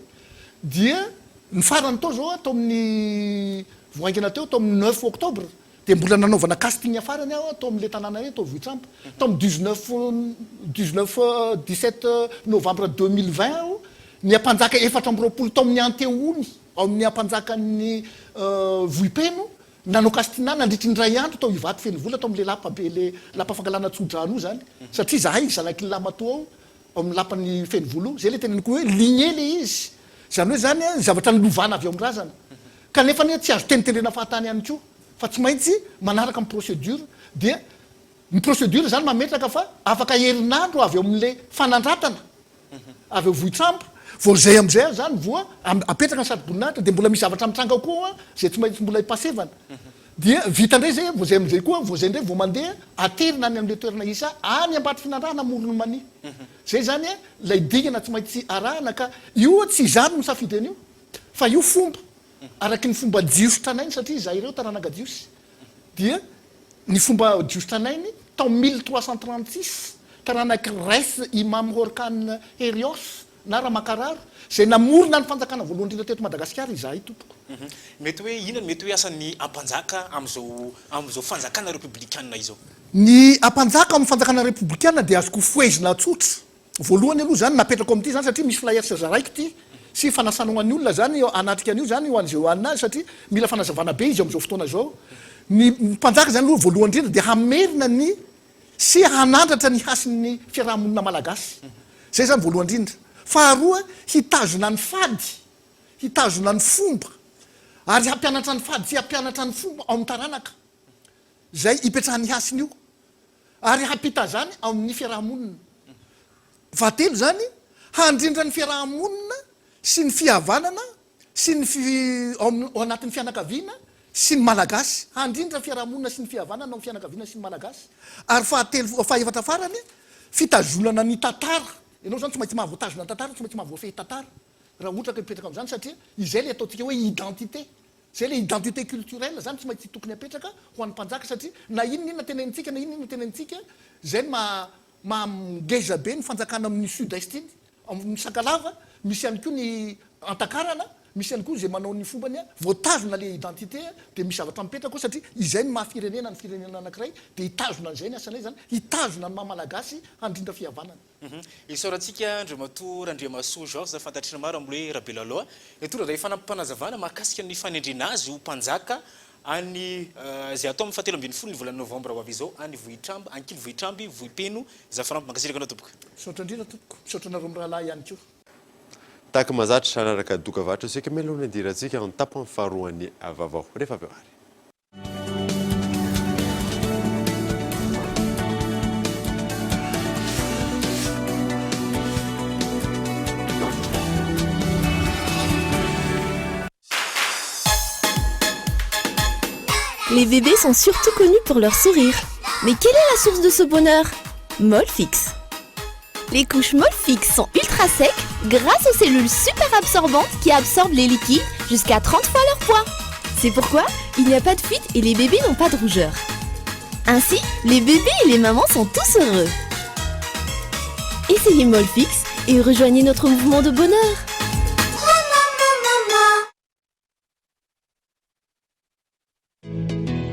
Dia ny farany tao izao tao amin'ny vao haingana teo, tao amin'ny neuf octobre, dia mbola nanaovana casting farany aho tao amin'ilay tanàna hoe tao Vohitsampy. Tao amin'ny dix-neuf, dix-neuf, dix-sept novembre 2020 aho niha-mpanjaka 24 tao amin'ny Anteony, ao amin'ny Ampanjakan'ny Vohipeno, Nanao castina nandritry ny iray andro tao Ivato Fenovola tao amin'ilay lapa be ilay lapa fangalana tso-drano io izany satria izahay zanaky ny lahimatoa ao ao amin'ny lapan'i Fenovola io. Izay ilay teneniko hoe lignée ilay izy. Izany hoe izany ny zavatra nolovana avy ao amin'ny razana. Kanefa anie tsy azo tenitendrena fahatany ihany koa fa tsy maintsy manaraka ny procédure dia ny procédure izany mametraka fa afaka herinandro avy ao amin'ilay fanandratana avy eo Vohitsambo, vao izay amin'izay aho izany voa apetraka ny satroboninahitra dia mbola misy zavatra mitranga koa izay tsy maintsy mbola ipasevana. Dia vita indray izay, vao izay amin'izay koa, vao izay indray vao mandeha aterina any amin'ilay toerana isa any Ambatofinandrahana Amoron'i Mania. Izay izany ilay dingana tsy maintsy arahana ka io tsy izaho no misafidy an'io fa io fomba araky ny fomba jiosy tranainy satria izahay ireo taranaka jiosy. dia ny fomba jiosy tranainy tao 1336, taranak'i Rais Imam Horkan Herios na Ramakararo, izay namorona ny fanjakana voalohany indrindra teto Madagasikara izahay tompoko. Mety hoe inona no mety hoe asan'ny ampanjaka amin'izao amin'izao fanjakana repoblikanina izao? Ny ampanjaka amin'ny fanjakana repoblikanina dia azoko fohezina tsotra. Voalohany aloha izany napetrako amin'ity izany satria misy flyers zaraiko ity sy fanasana ho an'ny olona izany hanatrika an'io izany ho an'izay ho an'azy satria mila fanazavana be izy amin'izao fotoana izao. Ny mpanjaka izany aloha voalohany indrindra dia hamerina ny sy hanandratra ny hasin'ny fiaraha-monina malagasy. Izay izany voalohany indrindra. Faharoa, hitazona ny fady, hitazona ny fomba, ary hampianatra ny fady sy hampianatra ny fomba ao amin'ny taranaka izay ipetrahan'ny hasina io, ary hampita izany ao amin'ny fiaraha-monina. Fahatelo izany, handrindra ny fiaraha-monina sy ny fihavanana sy ny fi, ao amin'ny, ao anatin'ny fianakaviana sy ny Malagasy. Handrindra ny fiaraha-monina sy ny fihavanana ao amin'ny fianakaviana sy ny Malagasy. Ary fahatelo, fahefatra farany, fitazonana ny tantara. Ianao izany tsy maintsy mahavoatazona ny tantara, tsy maintsy mahavoafehy tantara raha ohatra ka hipetraka amin'izany satria izay ilay ataontsika hoe identité. Izay ilay identité culturelle izany tsy maintsy tokony hapetraka ho an'ny mpanjaka satria na inona inona tenenintsika na inona inona tenenintsika, izay no maha maha ngeza be ny fanjakana amin'ny sud est iny, amin'ny Sakalava, misy ihany koa ny Antakarana, misy ihany koa izay manao ny fombany, voatazona ilay identité dia misy zavatra mipetraka ao satria izay no maha firenena ny firenena anankiray dia hitazona an'izay ny asanay izany, hitazona ny maha malagasy handrindra fihavanana. Isaorantsika Andriamatoa Randriamahasoa Georges fantatry ny maro amin'ny hoe Rabelalao nitondra indray fanampim-panazavana mahakasika ny fanendrena azy ho mpanjaka any izay hatao amin'ny fahatelo ambinifolo ny volana novambra ho avy izao any Vohitramby, Ankily Vohitramby, Vohipeno, Zafirampy. Mankasitraka anao tompoko. Misaotra indrindra tompoko. Misaotra anareo mirahalahy ihany koa. Tahaka mahazatra, hanaraka dokavarotra isika mialoha ny hidirantsika amin'ny tapany faharoan'ny vaovao. Rehefa avy eo ary. Les bébés sont surtout connus pour leur sourire. Mais quelle est la source de ce bonheur Molfix. Les couches Molfix sont ultra secs grâce aux cellules super absorbantes qui absorbent les liquides jusqu'à 30 fois leur poids. C'est pourquoi il n'y a pas de fuite et les bébés n'ont pas de rougeur. Ainsi, les bébés et les mamans sont tous heureux. Essayez Molfix et rejoignez notre mouvement de bonheur.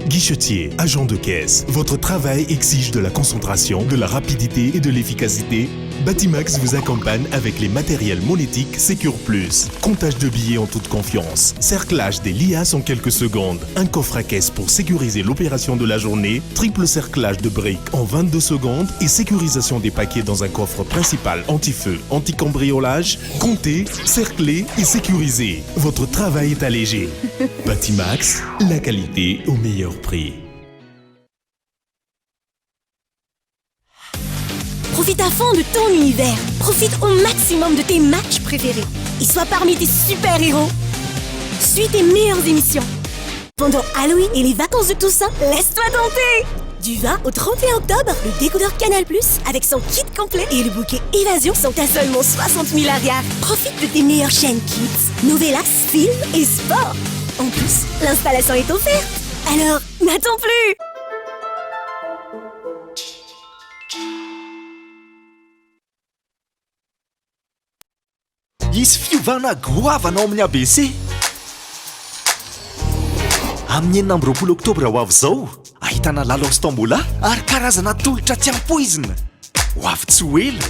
Guichetier, agent de caisse, votre travail exige de la concentration, de la rapidité et de l'efficacité. Batimax vous accompagne avec les matériels monétiques Secure Plus. Comptage de billets en toute confiance, cerclage des liasses en quelques secondes, un coffre à caisse pour sécuriser l'opération de la journée, triple cerclage de briques en 22 secondes et sécurisation des paquets dans un coffre principal anti-feu, anti-cambriolage. Comptez, cerclez et sécurisez. Votre travail est allégé. Batimax, la qualité au meilleur prix. Profite à fond de ton univers. Profite au maximum de tes matchs préférés. Et sois parmi tes super-héros. Suis tes meilleures émissions. Pendant Halloween et les vacances de Toussaint, laisse-toi tenter Du 20 au 31 octobre, le décodeur Canal Plus avec son kit complet et le bouquet Évasion sont à seulement 60 000 arrières. Profite de tes meilleures chaînes kids, novelas, films et sport. En plus, l'installation est offerte. Alors, n'attends plus Hisy fiovana goavana ao amin'ny ABC. Amin'ny 26 oktobra ho avy izao, ahitana lalao sy tombola ary karazana tolotra tsy ampoizina. Ho avy tsy ho ela.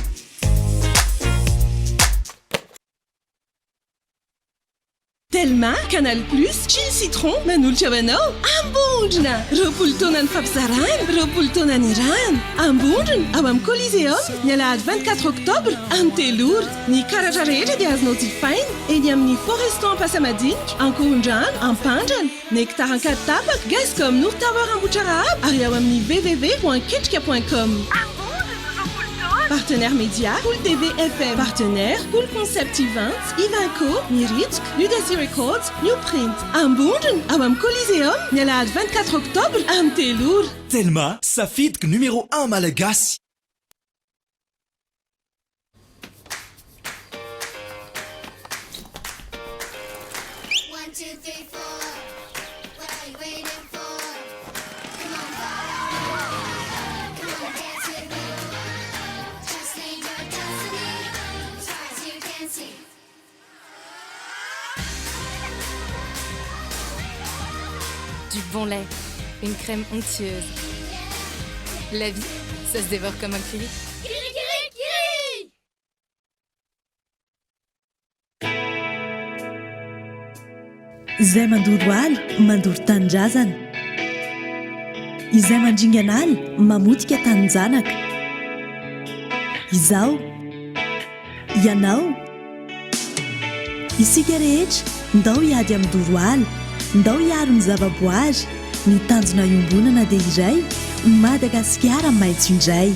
Telma, Canal Plus, Chill Citron manolotra ho anao Ambondrona! 20 taona nifampizarana, 20 taona nirahana. Ambondrona, ao amin'ny Coliseum, ny alahady 24 oktobra, amin'ny telo ora. Ny karatra rehetra dia azonao jifaina eny amin'ny Foreston Ampasamadinika, Ankorondrano, Ampandrana, Nectar Ankaditapaka, Gascom Nour Tower Ambohitrarahaba ary ao amin'ny www.ketrika.com. Partenaire média, Cool TV FM. Partenaire, Cool Concept Events, Ivanco, Miritsoka, Ludacy Records, New Print. Ambondrona, ao amin'ny Coliseum, ny alahady 24 oktobra, amin'ny telo ora. Telma, safidiko numéro un malagasy. Du bon lait, une crème onctueuse. La vie, ça se dévore comme un curry. Izay mandoro ala, mandoro tanindrazana. Izay mandringana ala, mamotika tanin-janaka. Izaho. Ianao, isika rehetra, ndao hiady amin'ny doro ala, ndao hiaro ny zavaboary, ny tanjona iombonana dia iray, Madagasikara maitso indray.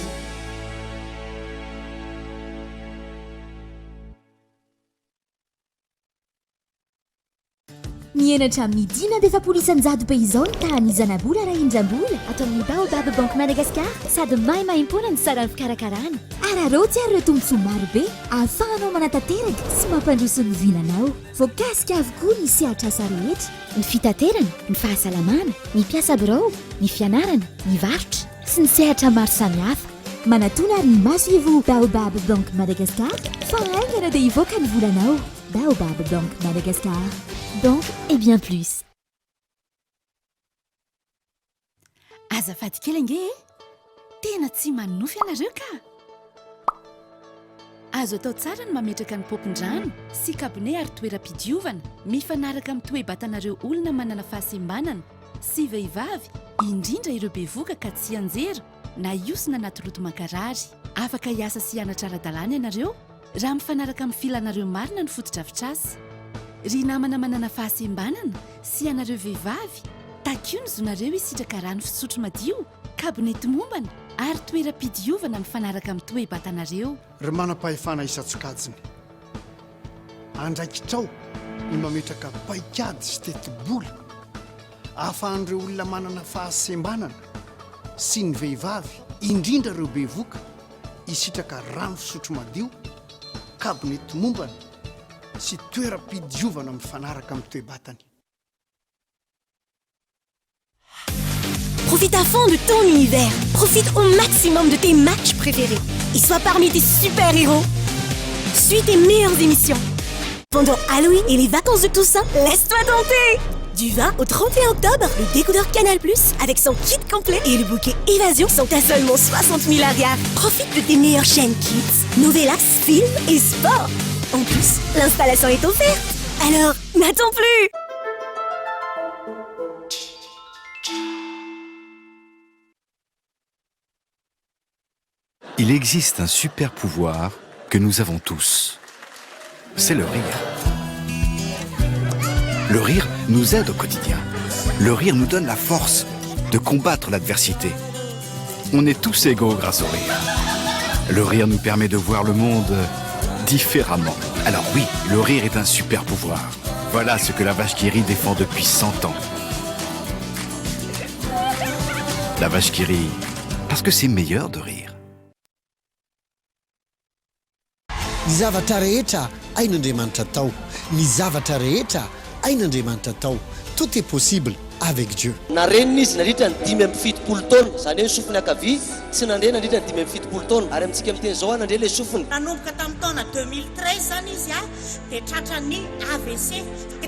Mihena hatramin'ny 45% be izao ny tahan'ny zanabola raha indram-bola ato amin'ny Baobab Bank Madagascar sady maimaimpoana ny saran'ny fikarakarana. Araraoty ary ireo tombontsoa marobe ahafahanao manatanteraka sy mampandroso ny vinanao. Voakasika avokoa ny sehatr'asa rehetra, ny fitaterana, ny fahasalamana, ny mpiasa birao, ny fianarana, ny varotra, sy ny sehatra maro samihafa. Manatona ary ny masoivoho Baobab Bank Madagascar fa haingana dia hivoaka ny volanao. Baobab Bank Madagascar, banque et bien plus. Azafady kely ange e! Tena tsy manonofy ianareo ka! Azo atao tsara ny mametraka ny paompin-drano sy kabone ary toeram-pidiovana mifanaraka amin'ny toe-batanareo olona manana fahasembanana sy vehivavy, indrindra ireo bevoka ka tsy hianjera na hiosina anaty loto mankarary. Afaka hiasa sy hianatra ara-dalàna ianareo Raha mifanaraka amin'ny filanareo marina ny fotodrafitrasa. Ry namana manana fahasembanana sy ianareo vehivavy, takio ny zonareo hisitraka rano fisotro madio, kabone tomombana ary toeram-pidiovana mifanaraka amin'ny toe-batanareo. Ry manam-pahefana isan-tsokajiny, andraikitrao ny mametraka paikady sy tetibola ahafahan'ireo olona manana fahasembanana sy ny vehivavy, indrindra ireo bevoka, hisitraka rano fisotro madio, kabone tomombana sy toeram-pidiovana mifanaraka amin'ny toe-batany. Profite à fond de ton univers. Profite au maximum de tes matchs préférés. Et sois parmi tes super-héros. Suis tes meilleures émissions. Pendant Halloween et les vacances de Toussaint, laisse-toi tenter Du 20 au 31 octobre, le décodeur Canal Plus avec son kit complet et le bouquet Évasion sont à seulement 60 000 ariary. Profite de tes meilleures chaînes kids, novelas, films et sport. En plus, l'installation est offerte. Alors, n'attends plus Il existe un super pouvoir que nous avons tous. C'est le rire. Le rire nous aide au quotidien. Le rire nous donne la force de combattre l'adversité. On est tous égaux grâce au rire. Le rire nous permet de voir le monde différemment. Alors oui, le rire est un super pouvoir. Voilà ce que la vache qui rit défend depuis 100 ans. La vache qui rit, parce que c'est meilleur de rire. Ny zavatra rehetra hain'Andriamanitra atao. Ny zavatra rehetra hain'Andriamanitra atao. Tout est possible avec Dieu. Narenina izy nandritra ny 75 taona, izany hoe ny sofiny ankavia tsy nandre nandritra ny 75 taona, ary amintsika miteny izao nandre ilay sofiny. Nanomboka tamin'ny taona 2013 izany izy dia tratran'ny AVC,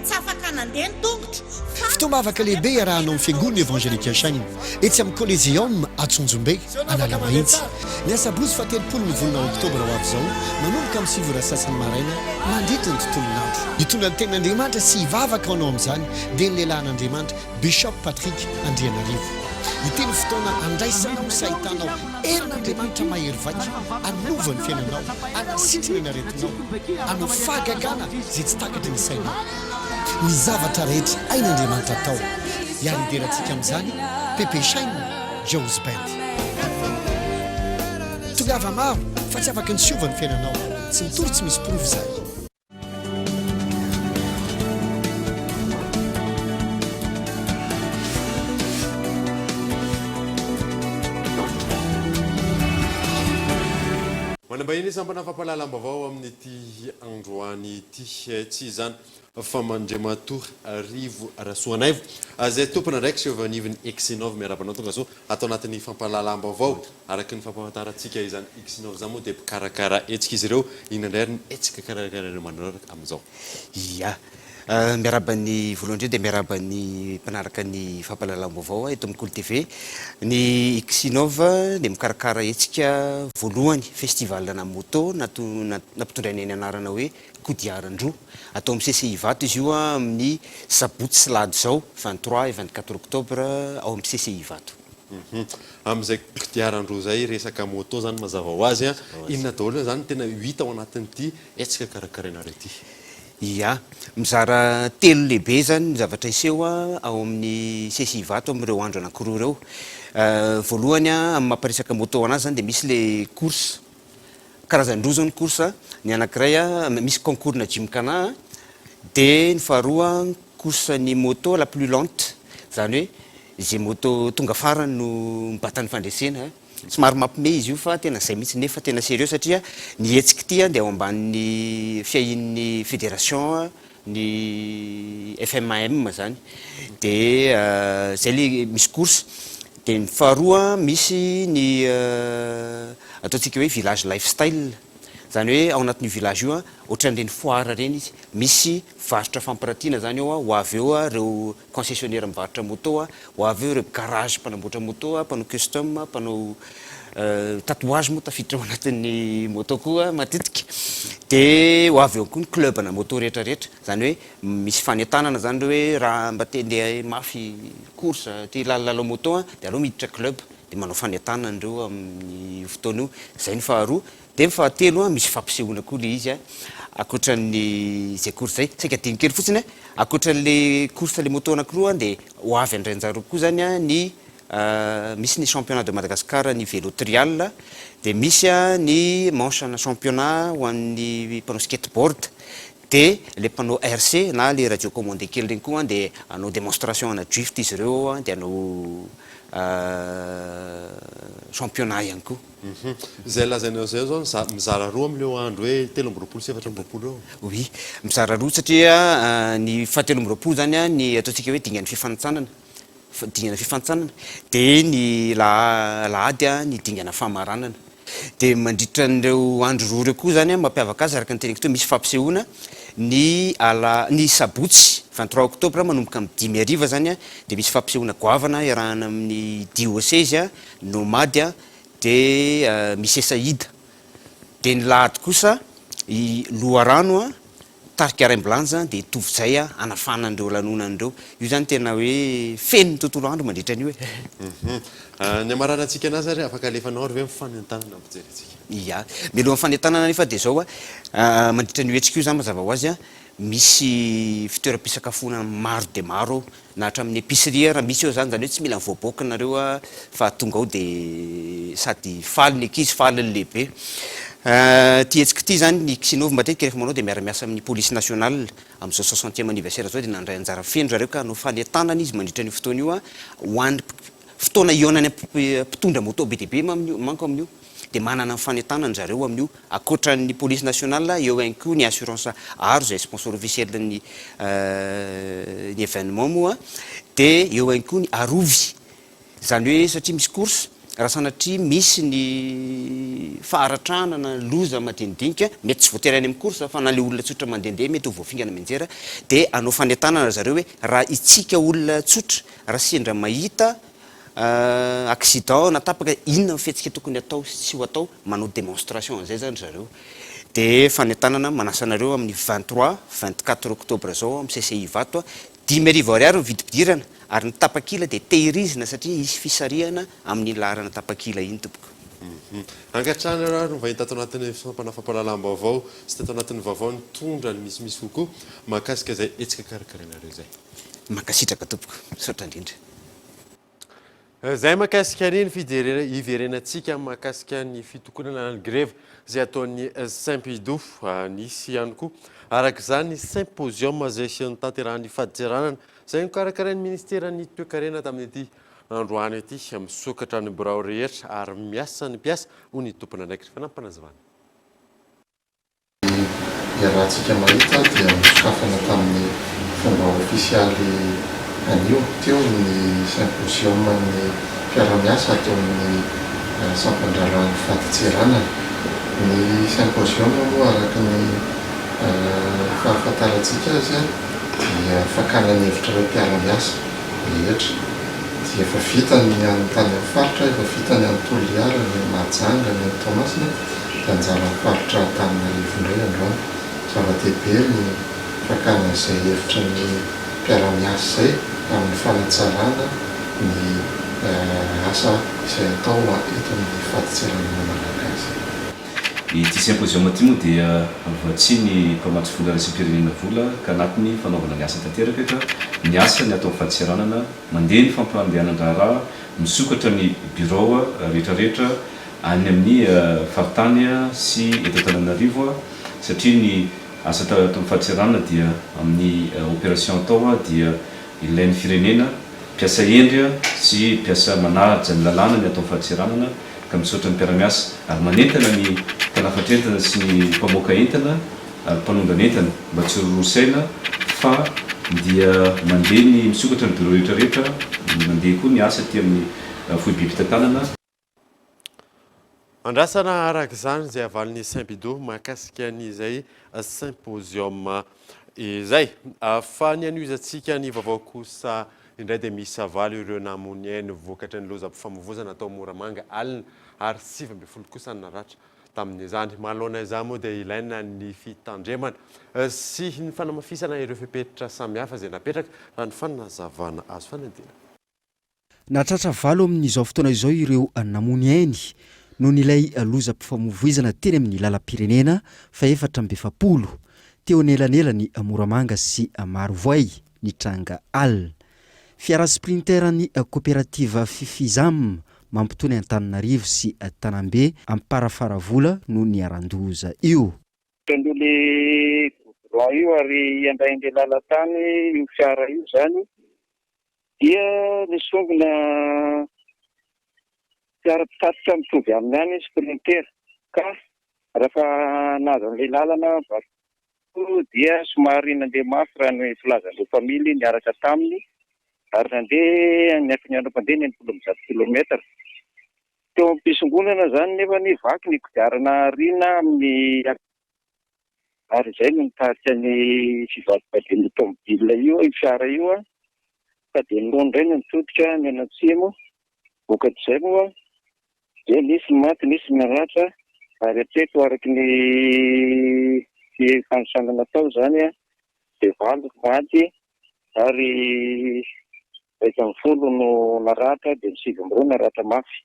tsy afaka nandeha ny tongotro fa. Fotoam-bavaka lehibe iarahanao amin'ny Fiangonana Evangelique Shine etsy amin'ny Coliseum Antsonjombe, Analamahitsy. Ny asabotsy fahatelopolo ny volana oktobra ho avy izao, manomboka amin'ny sivy ora sasany maraina mandritra ny tontolon'andro. Hitondra ny tenin'Andriamanitra sy hivavaka ho anao amin'izany dia ny lehilahin'Andriamanitra, Bishop Patrick Andrianarivo. Ity no fotoana handraisanao sy hahitanao herin'Andriamanitra mahery vaika hanova ny fiainanao, hanasitrana ny aretinao, hanao fahagagana izay tsy takatry ny sainao. Ny zavatra rehetra hain'Andriamanitra atao. Hiara-hidera antsika amin'izany Pepe Shine, Joe's Band. Tongava maro fa tsy afaky ny tsy hiova ny fiainanao. Tsy mitory tsy misy porofo izahay. Manam-bahiny sampana fampahalalam-baovao amin'ity androany ity. Tsy izany fa Andriamatoa Rivo Rasoanaivo izay tompon'andraikitra eo anivon'ny Exinov. Miarahaba anao tongasoa ato anatin'ny fampahalalam-baovao. Araka ny fampahafantarantsika izany Xinov izany moa dia mpikarakara hetsika izy ireo. Inona indray ary ny hetsika karakarainareo manaraka amin'izao? Ia. Miarahaba ny voalohany indrindra dia miarahaba ny mpanaraka ny fampahalalam-baovao eto amin'ny Kolo TV. Ny Xinov dia mikarakara hetsika voalohany, festival ana moto nampitondrainay ny anarana hoe Kodiaran-droa. Atao amin'ny CCI Ivato izy io amin'ny sabotsy sy lahady izao, 23 et 24 octobre ao amin'ny CCI Ivato. Amin'izay kodiaran-droa izay, resaka moto izany mazava ho azy an, inona daholo izany no tena ho hita ao anatin'ity hetsika karakarainareo ity? Ia. Mizara telo lehibe izany ny zavatra hiseho ao amin'ny CCI Ivato amin'ireo andro anankiroa ireo. Voalohany, amin'ny mampiresaka moto anazy izany dia misy ilay course. Karazany roa izao ny course, ny anankiray misy concours-na gymkhana dia ny faharoa course ny moto la plus lente, izany hoe izay moto tonga farany no mibata ny fandresena. Somary mampime izy io fa tena izay mihitsy nefa tena sérieux satria ny hetsika ity dia ao ambanin'ny fiahian'ny fédération ny FMAM izany dia izay le misy course dia ny faharoa misy ny ataontsika hoe village lifestyle izany hoe ao anatin'io village io ohatran'ireny foire ireny izy misy varotra fampiratiana izany ao ho avy eo ireo concessionnaire mivarotra moto, ho avy eo ireo garage mpanamboatra moto, mpanao custom, mpanao tatouage moa tafiditra ao anatin'ny moto koa matetika, dia ho avy eo koa ny club ana moto rehetra rehetra, izany hoe misy fanentanana izany ireo hoe raha mba te handeha mafy course, te hilalao moto dia aleo miditra club, dia manao fanentanana ireo amin'io fotoana io, izay ny faharoa. Dia ny fahatelo an, misy fampisehoana koa ilay izy an, ankoatran'ny izay course izay, saika adino kely fotsiny an, ankoatran'ilay course ilay moto anankiroa an, dia ho avy handray anjara koa izany an ny misy ny championnat de Madagascar ny vélo trial, dia misy an ny manche ana championnat ho an'ny mpanao skateboard, dia ilay mpanao RC na ilay radio commandé kely ireny koa an dia hanao démonstration ana drift izy ireo ao an, dia hanao championnat ihany koa. Izay lazainao izay zao mizara roa amin'ireo andro hoe 23 sy 24 eo? Oui, mizara roa satria ny fahatelo amby roapolo izany ny ataontsika hoe dingan'ny fifanintsanana, dingana fifanintsanana, dia ny alahady ny dingana famaranana. Dia mandritra an'ireo andro roa ireo koa izany mampiavaka azy araka ny teneniko teo misy fampisehoana ny ala ny sabotsy 23 octobre manomboka amin'ny dimy hariva izany dia misy fampisehoana goavana iarahana amin'ny diosezy Nomady dia misy Esaida. Dia ny lahady kosa i Loharano, tarika Raimbilanja dia i Tovojay hanafana an'ireo lanonana ireo. Io izany tena hoe feno ny tontolo andro mandritra an'io e. Ny hamaranantsika anazy ary afaka alefanao ary ve ny fanentanana mpijery antsika? Ia. Mialohan'ny fanentanana anefa dia izao, mandritra an'io hetsika io izany mazava ho azy, misy fitoeram-pisakafoana maro dia maro ao. Na hatramin'ny épicerie ara misy eo zany, zany hoe tsy mila mivoaboaka nareo a fa tonga ao de sady faly ny ankizy faly ny lehibe. Ity hetsika ity zany ny Xinov matetika rehefa manao dia miara-miasa amin'ny police nationale, amin'izao soixantième anniversaire zao dia nandray anjara feno zareo ka hanao fanentanana izy mandritra an'io fotoana io a ho an'ny fotoana hihaonany mpitondra moto be dia be manko amin'io. dia manana ny fanentanana zareo amin'io, ankoatra ny police nationale, eo ihany koa ny assurance aro izay sponsor officiel ny ny événement moa, dia eo ihany koa ny arovy, izany hoe satria misy course, raha sanatria misy ny faharatrana na loza madinidinika, mety tsy voatery any amin'ny course fa na ilay olona tsotra mandehandeha mety ho voafingana mianjera, dia hanao fanentanana ry zareo hoe raha itsika olona tsotra raha sendra mahita Accident na tapaka, inona ny fihetsika tokony atao sy tsy ho atao, manao démonstration an'izay zany ry zareo. Dia fanentanana manasa anareo amin'ny 23, 24 octobre zao amin'ny CCI Ivato, 5000 ariary ny vidim-pidirana ary ny tapakila dia tehirizina satria hisy fisarihana amin'iny laharana tapakila iny tompoko. Ankatrana ary no vahiny tato anatin'ny sampana fampahalalam-baovao sy tato anatin'ny vaovao nitondra ny misimisy kokoa mahakasika izay hetsika karakarainareo izay. Mankasitraka tompoko, misaotra indrindra. Izay mahakasika an'iny fijerena hiverenantsika mahakasika ny fitokonana na ny grevy izay ataon'ny Sympido. Nisy ihany koa araka izany ny symposium izay notanterahan'ny fadintseranana izay nokarakarain'ny ministeran'ny toekarena tamin'ity androany ity. Misokatra ny birao rehetra ary miasa ny mpiasa hoy ny tompon'andraikitra. Fanampinazavana. Ny iarahantsika mahita dia nosokafana tamin'ny fomba ofisialy anio teo ny symposium-n'ny mpiara-miasa ato amin'ny sampan-draharahan'ny fadintseranana. Ny symposium moa araka ny fahafantarantsika azy dia fakana ny hevitr'ireo mpiara-miasa rehetra. Dia efa vita ny an'ny tany amin'ny faritra, efa vita ny any Toliara, ny any Mahajanga, ny any Toamasina. dia anjaran'ny faritra Antananarivo indray androany. Zava-dehibe ny fakana izay hevitry ny mpiara-miasa izay amin'ny fanatsarana ny asa izay atao eto amin'ny fadintseranana malagasy. Ity symposium ity moa dia vatsian'ny mpamatsy vola iraisam-pirenena vola ka anatin'ny fanaovana ny asa tanteraka ka ny asa ny ato amin'ny fadintseranana, mandeha ny fampandehanan-draharaha, misokatra ny birao rehetrarehetra any amin'ny faritany sy eto Antananarivo satria ny asa ato amin'ny fadintseranana dia amin'ny opération atao dia ilain'ny firenena mpiasa hendry sy mpiasa manaja ny lalàna ny ato amin'ny fadintseranana ka misaotra ny mpiara-miasa ary manentana ny mpanafatra entana sy ny mpamoaka entana ary mpanondrana entana mba tsy ho roroa saina fa dia mandeha ny misokatra ny bureau rehetra rehetra, mandeha koa ny asa aty amin'ny foibem-pitantanana. Andrasana araka izany izay havalin'ny Saint-Bido mahakasika an'izay symposium izay. Fa ny hanohizantsika ny vaovao kosa indray dia miisa valo ireo namoy ainy vokatry ny lozam-pifamoivozana tao Moramanga alina ary 19 kosa ny naratra tamin'izany. Manoloana izany moa dia ilaina ny fitandremana sy ny fanamafisana ireo fepetra samihafa izay napetraka raha ny fanazavana azo fanadina. Nahatratra valo amin'izao fotoana izao ireo namoy ainy noho ny ilay lozam-pifamoivoizana teny amin'ny lalam-pirenena fahefatra amby efapolo, teo anelanelan'i Moramanga sy Marovoay, nitranga alina. Fiara Sprinter an'ny koperativa Fifizam mampitony Antananarivo sy Tanambe Amparafaravola no niharan-doza io. Taloha le goudron io ary andraindray lalan-tany io fiara io zany dia nisongona fiara mpitatitra mitovy aminy ihany sprinter ka rehefa nahazo an'ilay lalana vato dia somary nandeha mafy raha ny filazan'ireo mpamily niaraka taminy ary nandeha ny hafainganam-pandeha ny 160 kilomètre. Teo am-pisongonana izany nefa ny vaky ny kodiarana aoriana amin'ny ary izay no nitarika ny fivadibadian'io tomobile io, io fiara io ka dia ny lohany indray no nitodika nianatsimo. Vokatr'izay moa dia nisy ny maty, nisy ny naratra ary hatreto araka ny fanisana natao izany dia valo ny maty ary 11 no naratra dia ny 29 naratra mafy.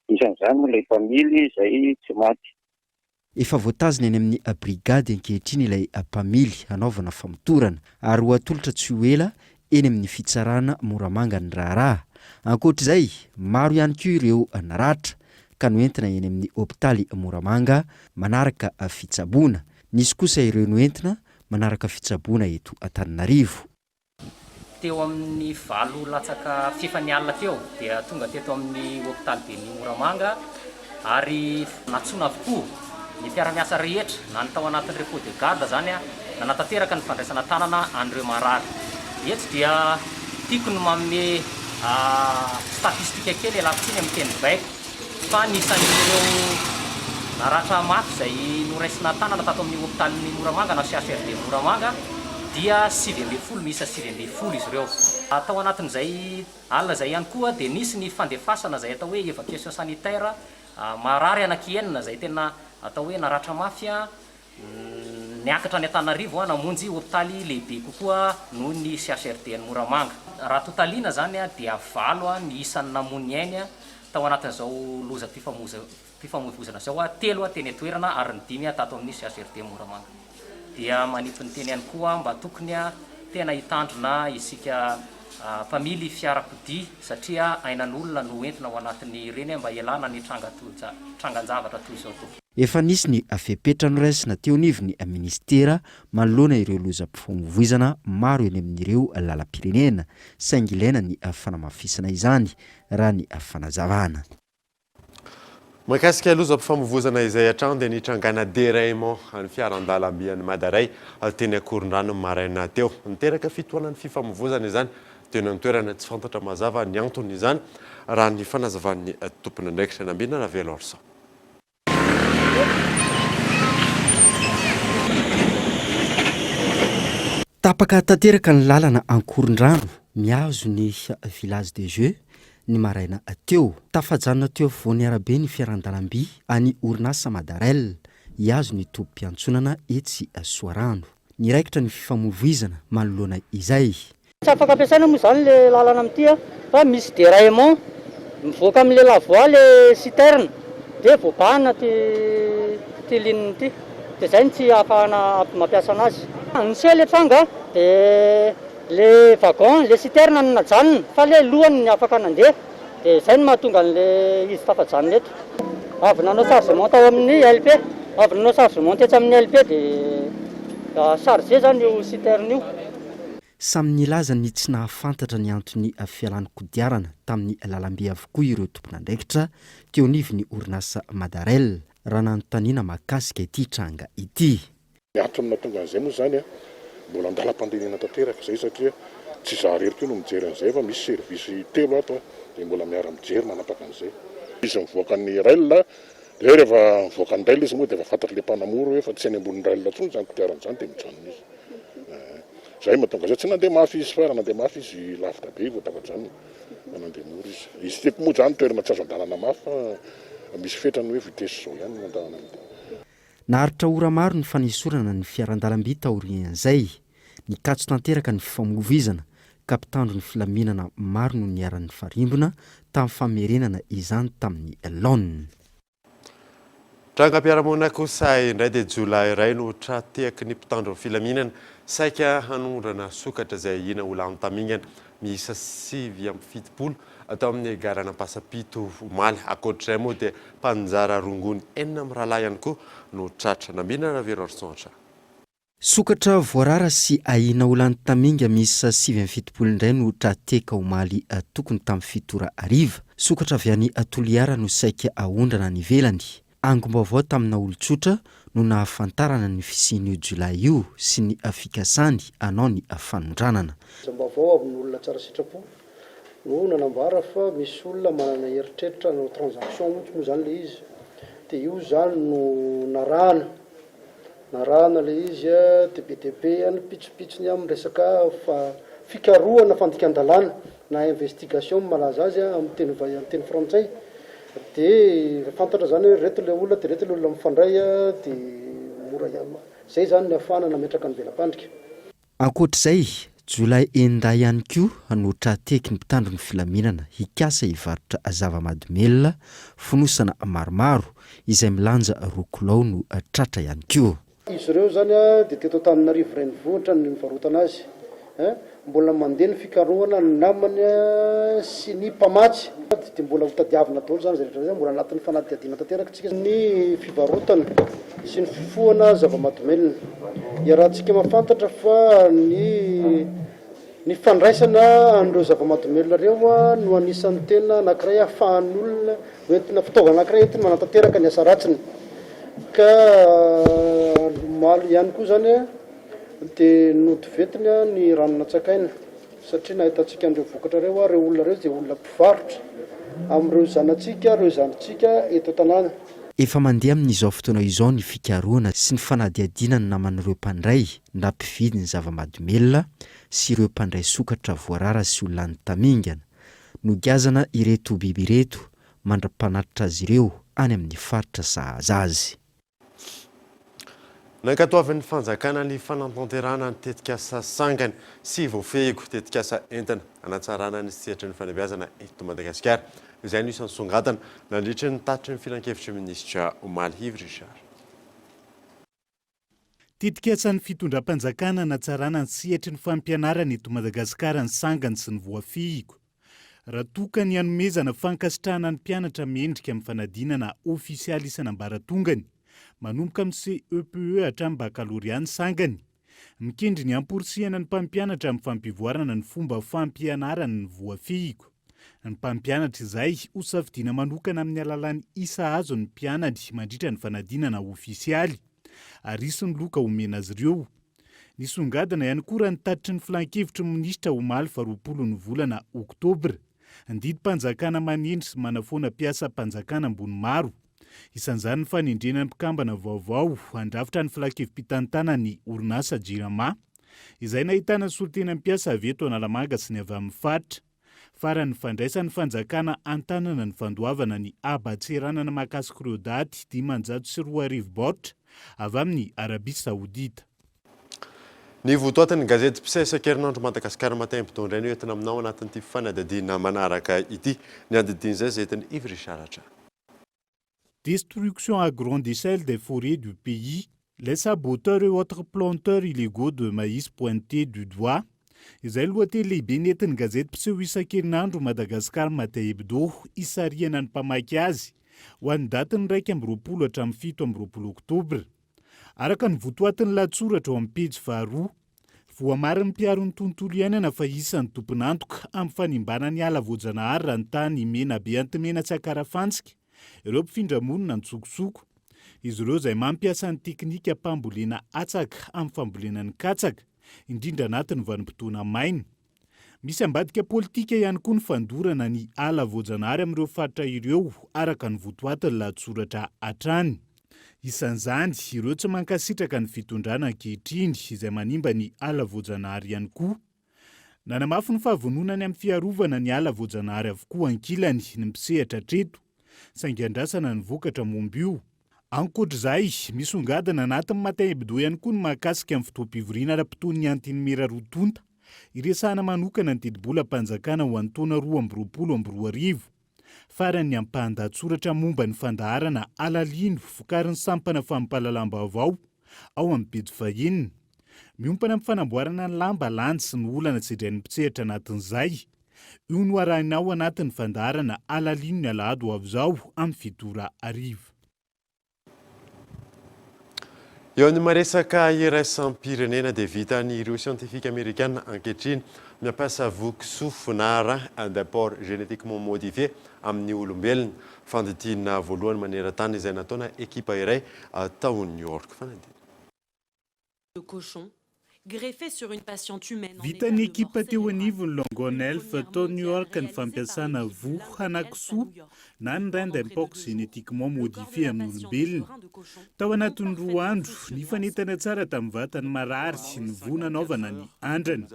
Isan'izany moa ilay mpamily izay tsy maty. Efa voatazona eny amin'ny brigady ankehitriny ilay mpamily hanaovana famotorana ary ho atolotra tsy ho ela eny amin'ny fitsarana Moramanga ny raharaha. Ankoatra izay, maro ihany koa ireo naratra ka noentina eny amin'ny hopitaly Moramanga manaraka fitsaboana. Nisy kosa ireo noentina manaraka fitsaboana eto Antananarivo. Teo amin'ny valo latsaka fefany alina teo dia tonga teto amin'ny hopitaliben'i Moramanga ary nantsoina avokoa ny mpiara-miasa rehetra na ny tao anatin'ny repos de garde izany nanatanteraka ny fandraisana an-tanana an'ireo marary. Eto dia tiako ny manome statistique kely ialako tsiny amin'ny teny baiko fa ny isan'ireo naratra mafy izay noraisina an-tanana tato amin'ny hopitalin'i Moramanga na CHRD Moramanga dia 19, miisa 19 izy ireo. Tao anatin'izay alina izay ihany koa dia nisy ny fandefasana izay atao hoe évacuation sanitaire marary anaky enina izay tena atao hoe naratra mafy niakatra any Antananarivo namonjy hopitaly lehibe kokoa noho ny CHRD an'i Moramanga. Raha totaliana izany dia valo ny isan'ny namoy ny ainy tao anatin'izao lozam-pifamoivoizana izao, telo teny an-toerana ary ny dimy tato amin'ny CHRD Moramanga. Dia manipy ny teny ihany koa mba tokony tena hitandrina isika mpamily fiarakodia satria ainan'olona no entina ao anatin'ireny mba hialana ny trangan-javatra toy izao tompoko. Efa nisy ny fepetra noraisina teo anivon'ny minisitera manoloana ireo lozam-pifamoivoizana maro eny amin'ireo lalam-pirenena, saingy ilaina ny fanamafisana izany, raha ny fanazavana. Mahakasika lozam-pifamoivozana izay hatrany dia nitrangana déraillement ny fiaran-dalamby an'i Madaray teny Ankorondrano ny maraina teo. Niteraka fitohanan'ny fifamoivozana izany teny an-toerana. Tsy fantatra mazava ny anton'izany raha ny fanazavan'ny tompon'andraikitra. Nambina Ravelorson. Tapaka tanteraka ny lalana Ankorondrano mihazo ny Village des Jeux ny maraina teo. Tafajanona teo afovoan'ny arabe ny fiaran-dalamby an'ny orinasa Madarel hihazo ny tobim-piantsonana etsy Soarano. Niraikitra ny fifamoivoizana manoloana izay. Tsy afaka ampiasaina moa izany ilay lalana amin'ity fa misy déraillement. Mivoaka amin'ilay la voie le citerne dia voabahana ity ity ligne ity. Dia izay no tsy ahafahana mampiasa anazy. Niseho ilay tranga dia le wagon, le citerne no najanona fa le lohany ny afaka nandeha. Dia izay no mahatonga an'ilay izy tafajanona eto. Avy nanao chargement tao amin'ny LP, avy nanao chargement tetsy amin'ny LP dia chargé izany io citerne io. Samy nilaza ny tsy nahafantatra ny anton'ny fialan'ny kodiarana tamin'ny lalamby avokoa ireo tompon'andraikitra teo anivon'ny orinasa Madarel raha nanontaniana mahakasika ity tranga ity. Ny antony nahatonga an'izay moa izany mbola andalam-pandinihana tanteraka izay satria tsy izaho irery koa no mijery an'izay fa misy service telo ato dia mbola miara-mijery manapaka an'izay. Izy mivoaka ny rail dia rehefa mivoaka ny rail izy moa dia efa fantatr'ilay mpanamory hoe efa tsy any ambonin'ny rail intsony izany kodiarana izany dia mijanona izy. Izay mahatonga izay tsy nandeha mafy izy fa raha nandeha mafy izy lavitra be vao tafajanona fa nandeha mora izy. Izy ity koa moa izany toerana tsy azo andehanana mafy fa misy fetrany hoe vitesse izao ihany no andehanana amin'ity. Naharitra ora maro ny fanesorana ny fiaran-dalamby taorian'izay. Nikatso tanteraka ny fifamoivoizana ka mpitandro ny filaminana maro no niharan'ny farimbona tamin'ny famerenana izany tamin'ny laoniny. Trangam-piarahamonina kosa indray dia jiolahy iray no tra-tehaky ny mpitandro ny filaminana saika hanondrana sokatra izay ahiana ho lany tamingana miisa 79 tao amin'ny garan'Ampasampito omaly. Ankoatr'izay moa dia mpanjara rongony enina mirahalahy ihany koa no tratra. Nambina Raveroarison. Sokatra voarara sy ahiana ho lany taminga miisa 79 indray no tra-tehaka omaly tokony tamin'ny fito ora hariva. Sokatra avy any Toliara no saika aondrana any ivelany. Angom-baovao tamina olon-tsotra no nahafantarana ny fisian'io jiolahy io sy ny fikasany hanao ny fanondranana. Zam-baovao avy amin'ny olona tsara sitrapo no nanambara fa misy olona manana eritreritra hanao transaction mihitsy moa izany ilay izy dia io izany no narahana, narahana ilay izy dia be dia be ny pitsopitsony amin'ny resaka fikarohana fandikan-dalàna na investigation no malaza azy amin'ny teny vahiny amin'ny teny frantsay dia fantatra izany hoe ireto ilay olona dia ireto ilay olona mifandray dia mora ihany, izay izany ny ahafahana nametraka ny vela-pandrika. Ankoatra izay, jiolahy enin-dahy ihany koa no tra-tehaky ny mpitandro ny filaminana hikasa hivarotra zava-mahadomelina fonosana maromaro, izay milanja roa kilao no tratra ihany koa. Izy ireo izany dia teto Antananarivo renivohitra no nivarotana azy. Mbola mandeha ny fikarohana ny namany sy ny mpamatsy. Dia mbola ho tadiavina daholo izany izay rehetra izay, mbola anatin'ny fanadihadiana tanteraka isika. Ny fivarotana sy ny fifohana zava-mahadomelina. Iarahantsika mahafantatra fa ny ny fandraisana an'ireo zava-mahadomelina ireo no anisan'ny tena anankiray ahafahan'ny olona hoentina, fitaovana anankiray entiny manatanteraka ny asa ratsiny. Ka omaly ihany koa izany dia nodivetiny ny rano natsakaina. Satria nahitantsika an'ireo vokatra ireo ary ireo olona ireo dia olona mpivarotra amin'ireo zanatsika, ireo zandrintsika eto an-tanàna. Efa mandeha amin'izao fotoana izao ny fikarohana sy ny fanadihadiana ny naman'ireo mpandray na mpividy ny zava-mahadomelina sy ireo mpandray sokatra voarara sy ho lany tamingana. Nogiazana ireto biby ireto mandra-panatitra azy ireo any amin'ny faritra sahaza azy. Nankatoavin'ny fanjakana ny fanatanterahana ny tetikasa Sangany sy Voafehiko, tetikasa entina hanatsarana ny sehatry ny fanabeazana eto Madagasikara. Izay no isan'ny songadina nandritry ny tatitry ny filankevitry ny minisitra omaly. Yves Richard. Tetikasan'ny fitondram-panjakana hanatsarana ny sehatry ny fampianarana eto Madagasikara ny Sangany sy ny Voafehiko. Raha toa ka ny hanomezana fankasitrahana ny mpianatra mendrika amin'ny fanadinana ofisialy isan'ambaratongany, manomboka amin'ny CEPE hatramin'ny bakalorea ny sangany. Mikendry ny hamporisihana ny mpampianatra amin'ny fampivoarana ny fomba fampianarany ny voafehiko. Ny mpampianatra izay hosafidiana manokana amin'ny alalan'ny isa azon'ny mpianany mandritra ny fanadinana ofisialy ary hisy ny loka homena azy ireo. Nisongadina ihany koa raha ny tatitry ny filankevitry ny minisitra omaly faha 20 ny volana oktobra. Ny didim-panjakana manendry sy manafoana mpiasam-panjakana ambony maro. Isan'izany ny fanendrena ny mpikambana vaovao handrafitra ny filankevi-pitantanan'ny orinasa Jirama, izay nahitana solontena mpiasa avy eto Analamanga sy ny avy amin'ny faritra. Farany ny fandraisan'ny fanjakana an-tanana ny fandoavana ny haba-tseranana mahakasika ireo daty 2500 baoritra avy amin'i Arabia Saodita. Ny votoatin'ny gazety mpiseho isan-kerinandro Madagascar Matin Hebdo indray no entina aminao anatin'ity fanadihadiana manaraka ity. Ny andidin'izay izay entin'i Yves Richard hatrany. Destruction à grande échelle des forêts du pays, les saboteurs et autres planteurs illégaux de maïs pointés du doigt, izay lohateny lehibe nentin'ny gazety mpiseho isan-kerinandro Madagascar Matin Hebdo hisarihana ny mpamaky azy ho an'ny datin'ny 21 hatramin'ny 27 oktobra. Araka ny votoatin'ny lahatsoratra ao amin'ny pejy faharoa, voamarin'ny mpiaro ny tontolo iainana fa isan'ny tompon'antoka amin'ny fanimbana ny ala voajanahary raha ny tany Menabe Antimena sy Ankarafantsika ireo mpifindra monina an-tsokosoko. Izy ireo izay mampiasa ny teknikam-pambolena atsaka amin'ny fambolena ny katsaka, indrindra anatin'ny vanim-potoana maina. Misy ambadika politika ihany koa ny fandorana ny ala voajanahary amin'ireo faritra ireo, araka ny votoatin'ny lahatsoratra hatrany. Isan'izany ireo tsy mankasitraka ny fitondrana ankehitriny izay manimba ny ala voajanahary ihany koa. Nanamafy ny fahavononany amin'ny fiarovana ny ala voajanahary avokoa ankilany ny mpisehatra hatreto, saingy andrasana ny vokatra momba io. Ankoatra izay, misongadina anatin'ny Matin Hebdo ihany koa ny mahakasika ny fotoam-pivoriana ara-potoan'ny Antenimiera roa tonta, iresahana manokana ny tetibolam-panjakana ho an'ny taona 2022. Farany ny ampahan-dahatsoratra momba ny fandaharana Alalino vokarin'ny sampana fampahalalam-baovao ao amin'ny pejy fahenina. Miompana amin'ny fanamboarana ny lamba landy sy ny olana sedrain'ny mpisehatra anatin'izay. Io no arahinao anatin'ny fandaharana Alalino ny alahady ho avy izao amin'ny 7 ora hariva. Eo amin'ny maresaka iraisam-pirenena dia vitan'ireo siantifika amerikana ankehitriny miampiasa vokisoa na rein de porc génétiquement modifié amin'ny olombelona. Fandidiana voalohany maneran-tany izay nataona ekipa iray tao New York. Fanadihadiana. de cochon, greffé sur une patiente humaine en état Vitan'ny de mort ekipa teo cérébrale. anivon'ny Longhorn Une Health première tao New mondiale York ny réalisée par fampiasana une équipe voa d'Harvard Health à hanakisoa New York. na ny rein Pendant près de d'impox deux jours, génétiquement le corps de modifié la amin'ny patiente de olombelona. rein de cochon Tao ont anatin'ny roa parfaitement andro, fonctionné nifanentana ensemble. tsara tamin'ny vatan'ny marary ny voa nanaovana ny andrana.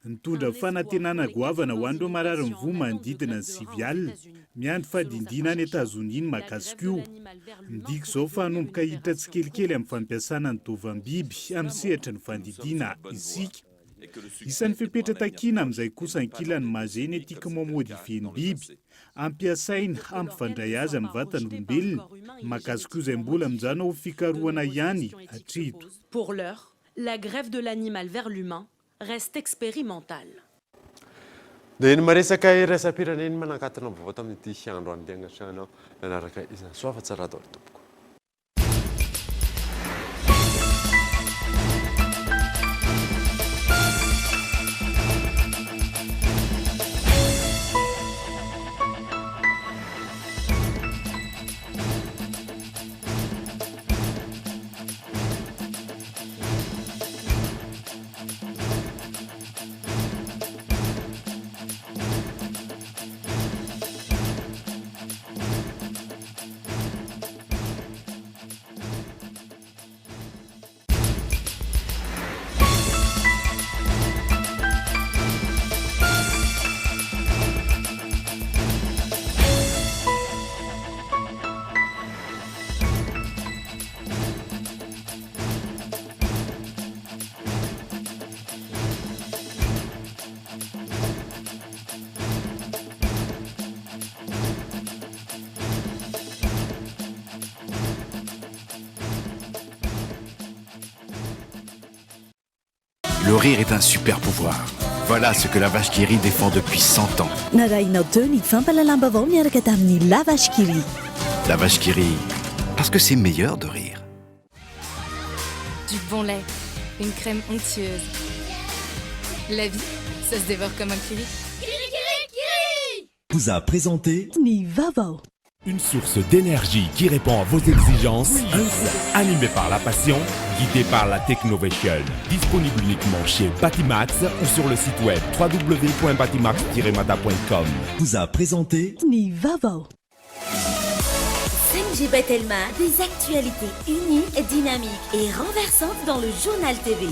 Nitondra Un espoir fanantenana pour les goavana ho 90 an'ireo 000 marary ny patients voa en attente de manodidina greffe ny de 9 rein aux alina. États-Unis. Miandry Selon fadindiana certains any chercheurs, Etazonia ny la greffe mahakasika de io. l'animal vers l'humain Midika pourrait izao fa devenir une hanomboka hiditra opération tsikelikely amin'ny courante. fampiasana ny taovam-biby amin'ny sehatry ny fandidiana isika. Isan'ny fepetra takiana amin'izay kosa ankilany maha génétiquement modifié ny biby, ampiasaina Pour que l'organe hampifandray ne azy soit amin'ny pas rejeté par le vatan'olombelona. corps humain, il est Mahakasika io izay génétiquement mbola modifié. mijanona ho De fikarohana nombreuses ihany questions éthiques se hatreto. posent. Pour l'heure, la greffe de l'animal vers l'humain reste expérimentale. Dia ny maresaka iraisam-pirenena manakatona vaovao tamin'ity androany ity angatrano nanaraka izany. Soa fa tsara daholo tompoko. Le rire est un super pouvoir. Voilà ce que la vache qui rit défend depuis 100 ans. Narahinao teo ny fampahalalam-baovao niaraka tamin'ny La Vache qui rit. La vache qui rit, parce que c'est meilleur de rire. Du bon lait, une crème onctueuse. La vie, ça se dévore comme un kiri. Vous a présenté Ny vaovao. Une source d'énergie qui répond à vos exigences, animé par la passion, guidé par la Technovation. Disponible uniquement chez Batimax ou sur le site web www.batimax-mada.com. Vous a présenté Ny vaovao. 5G by Telma, des actualités uniques, dynamiques et renversantes dans le journal TV.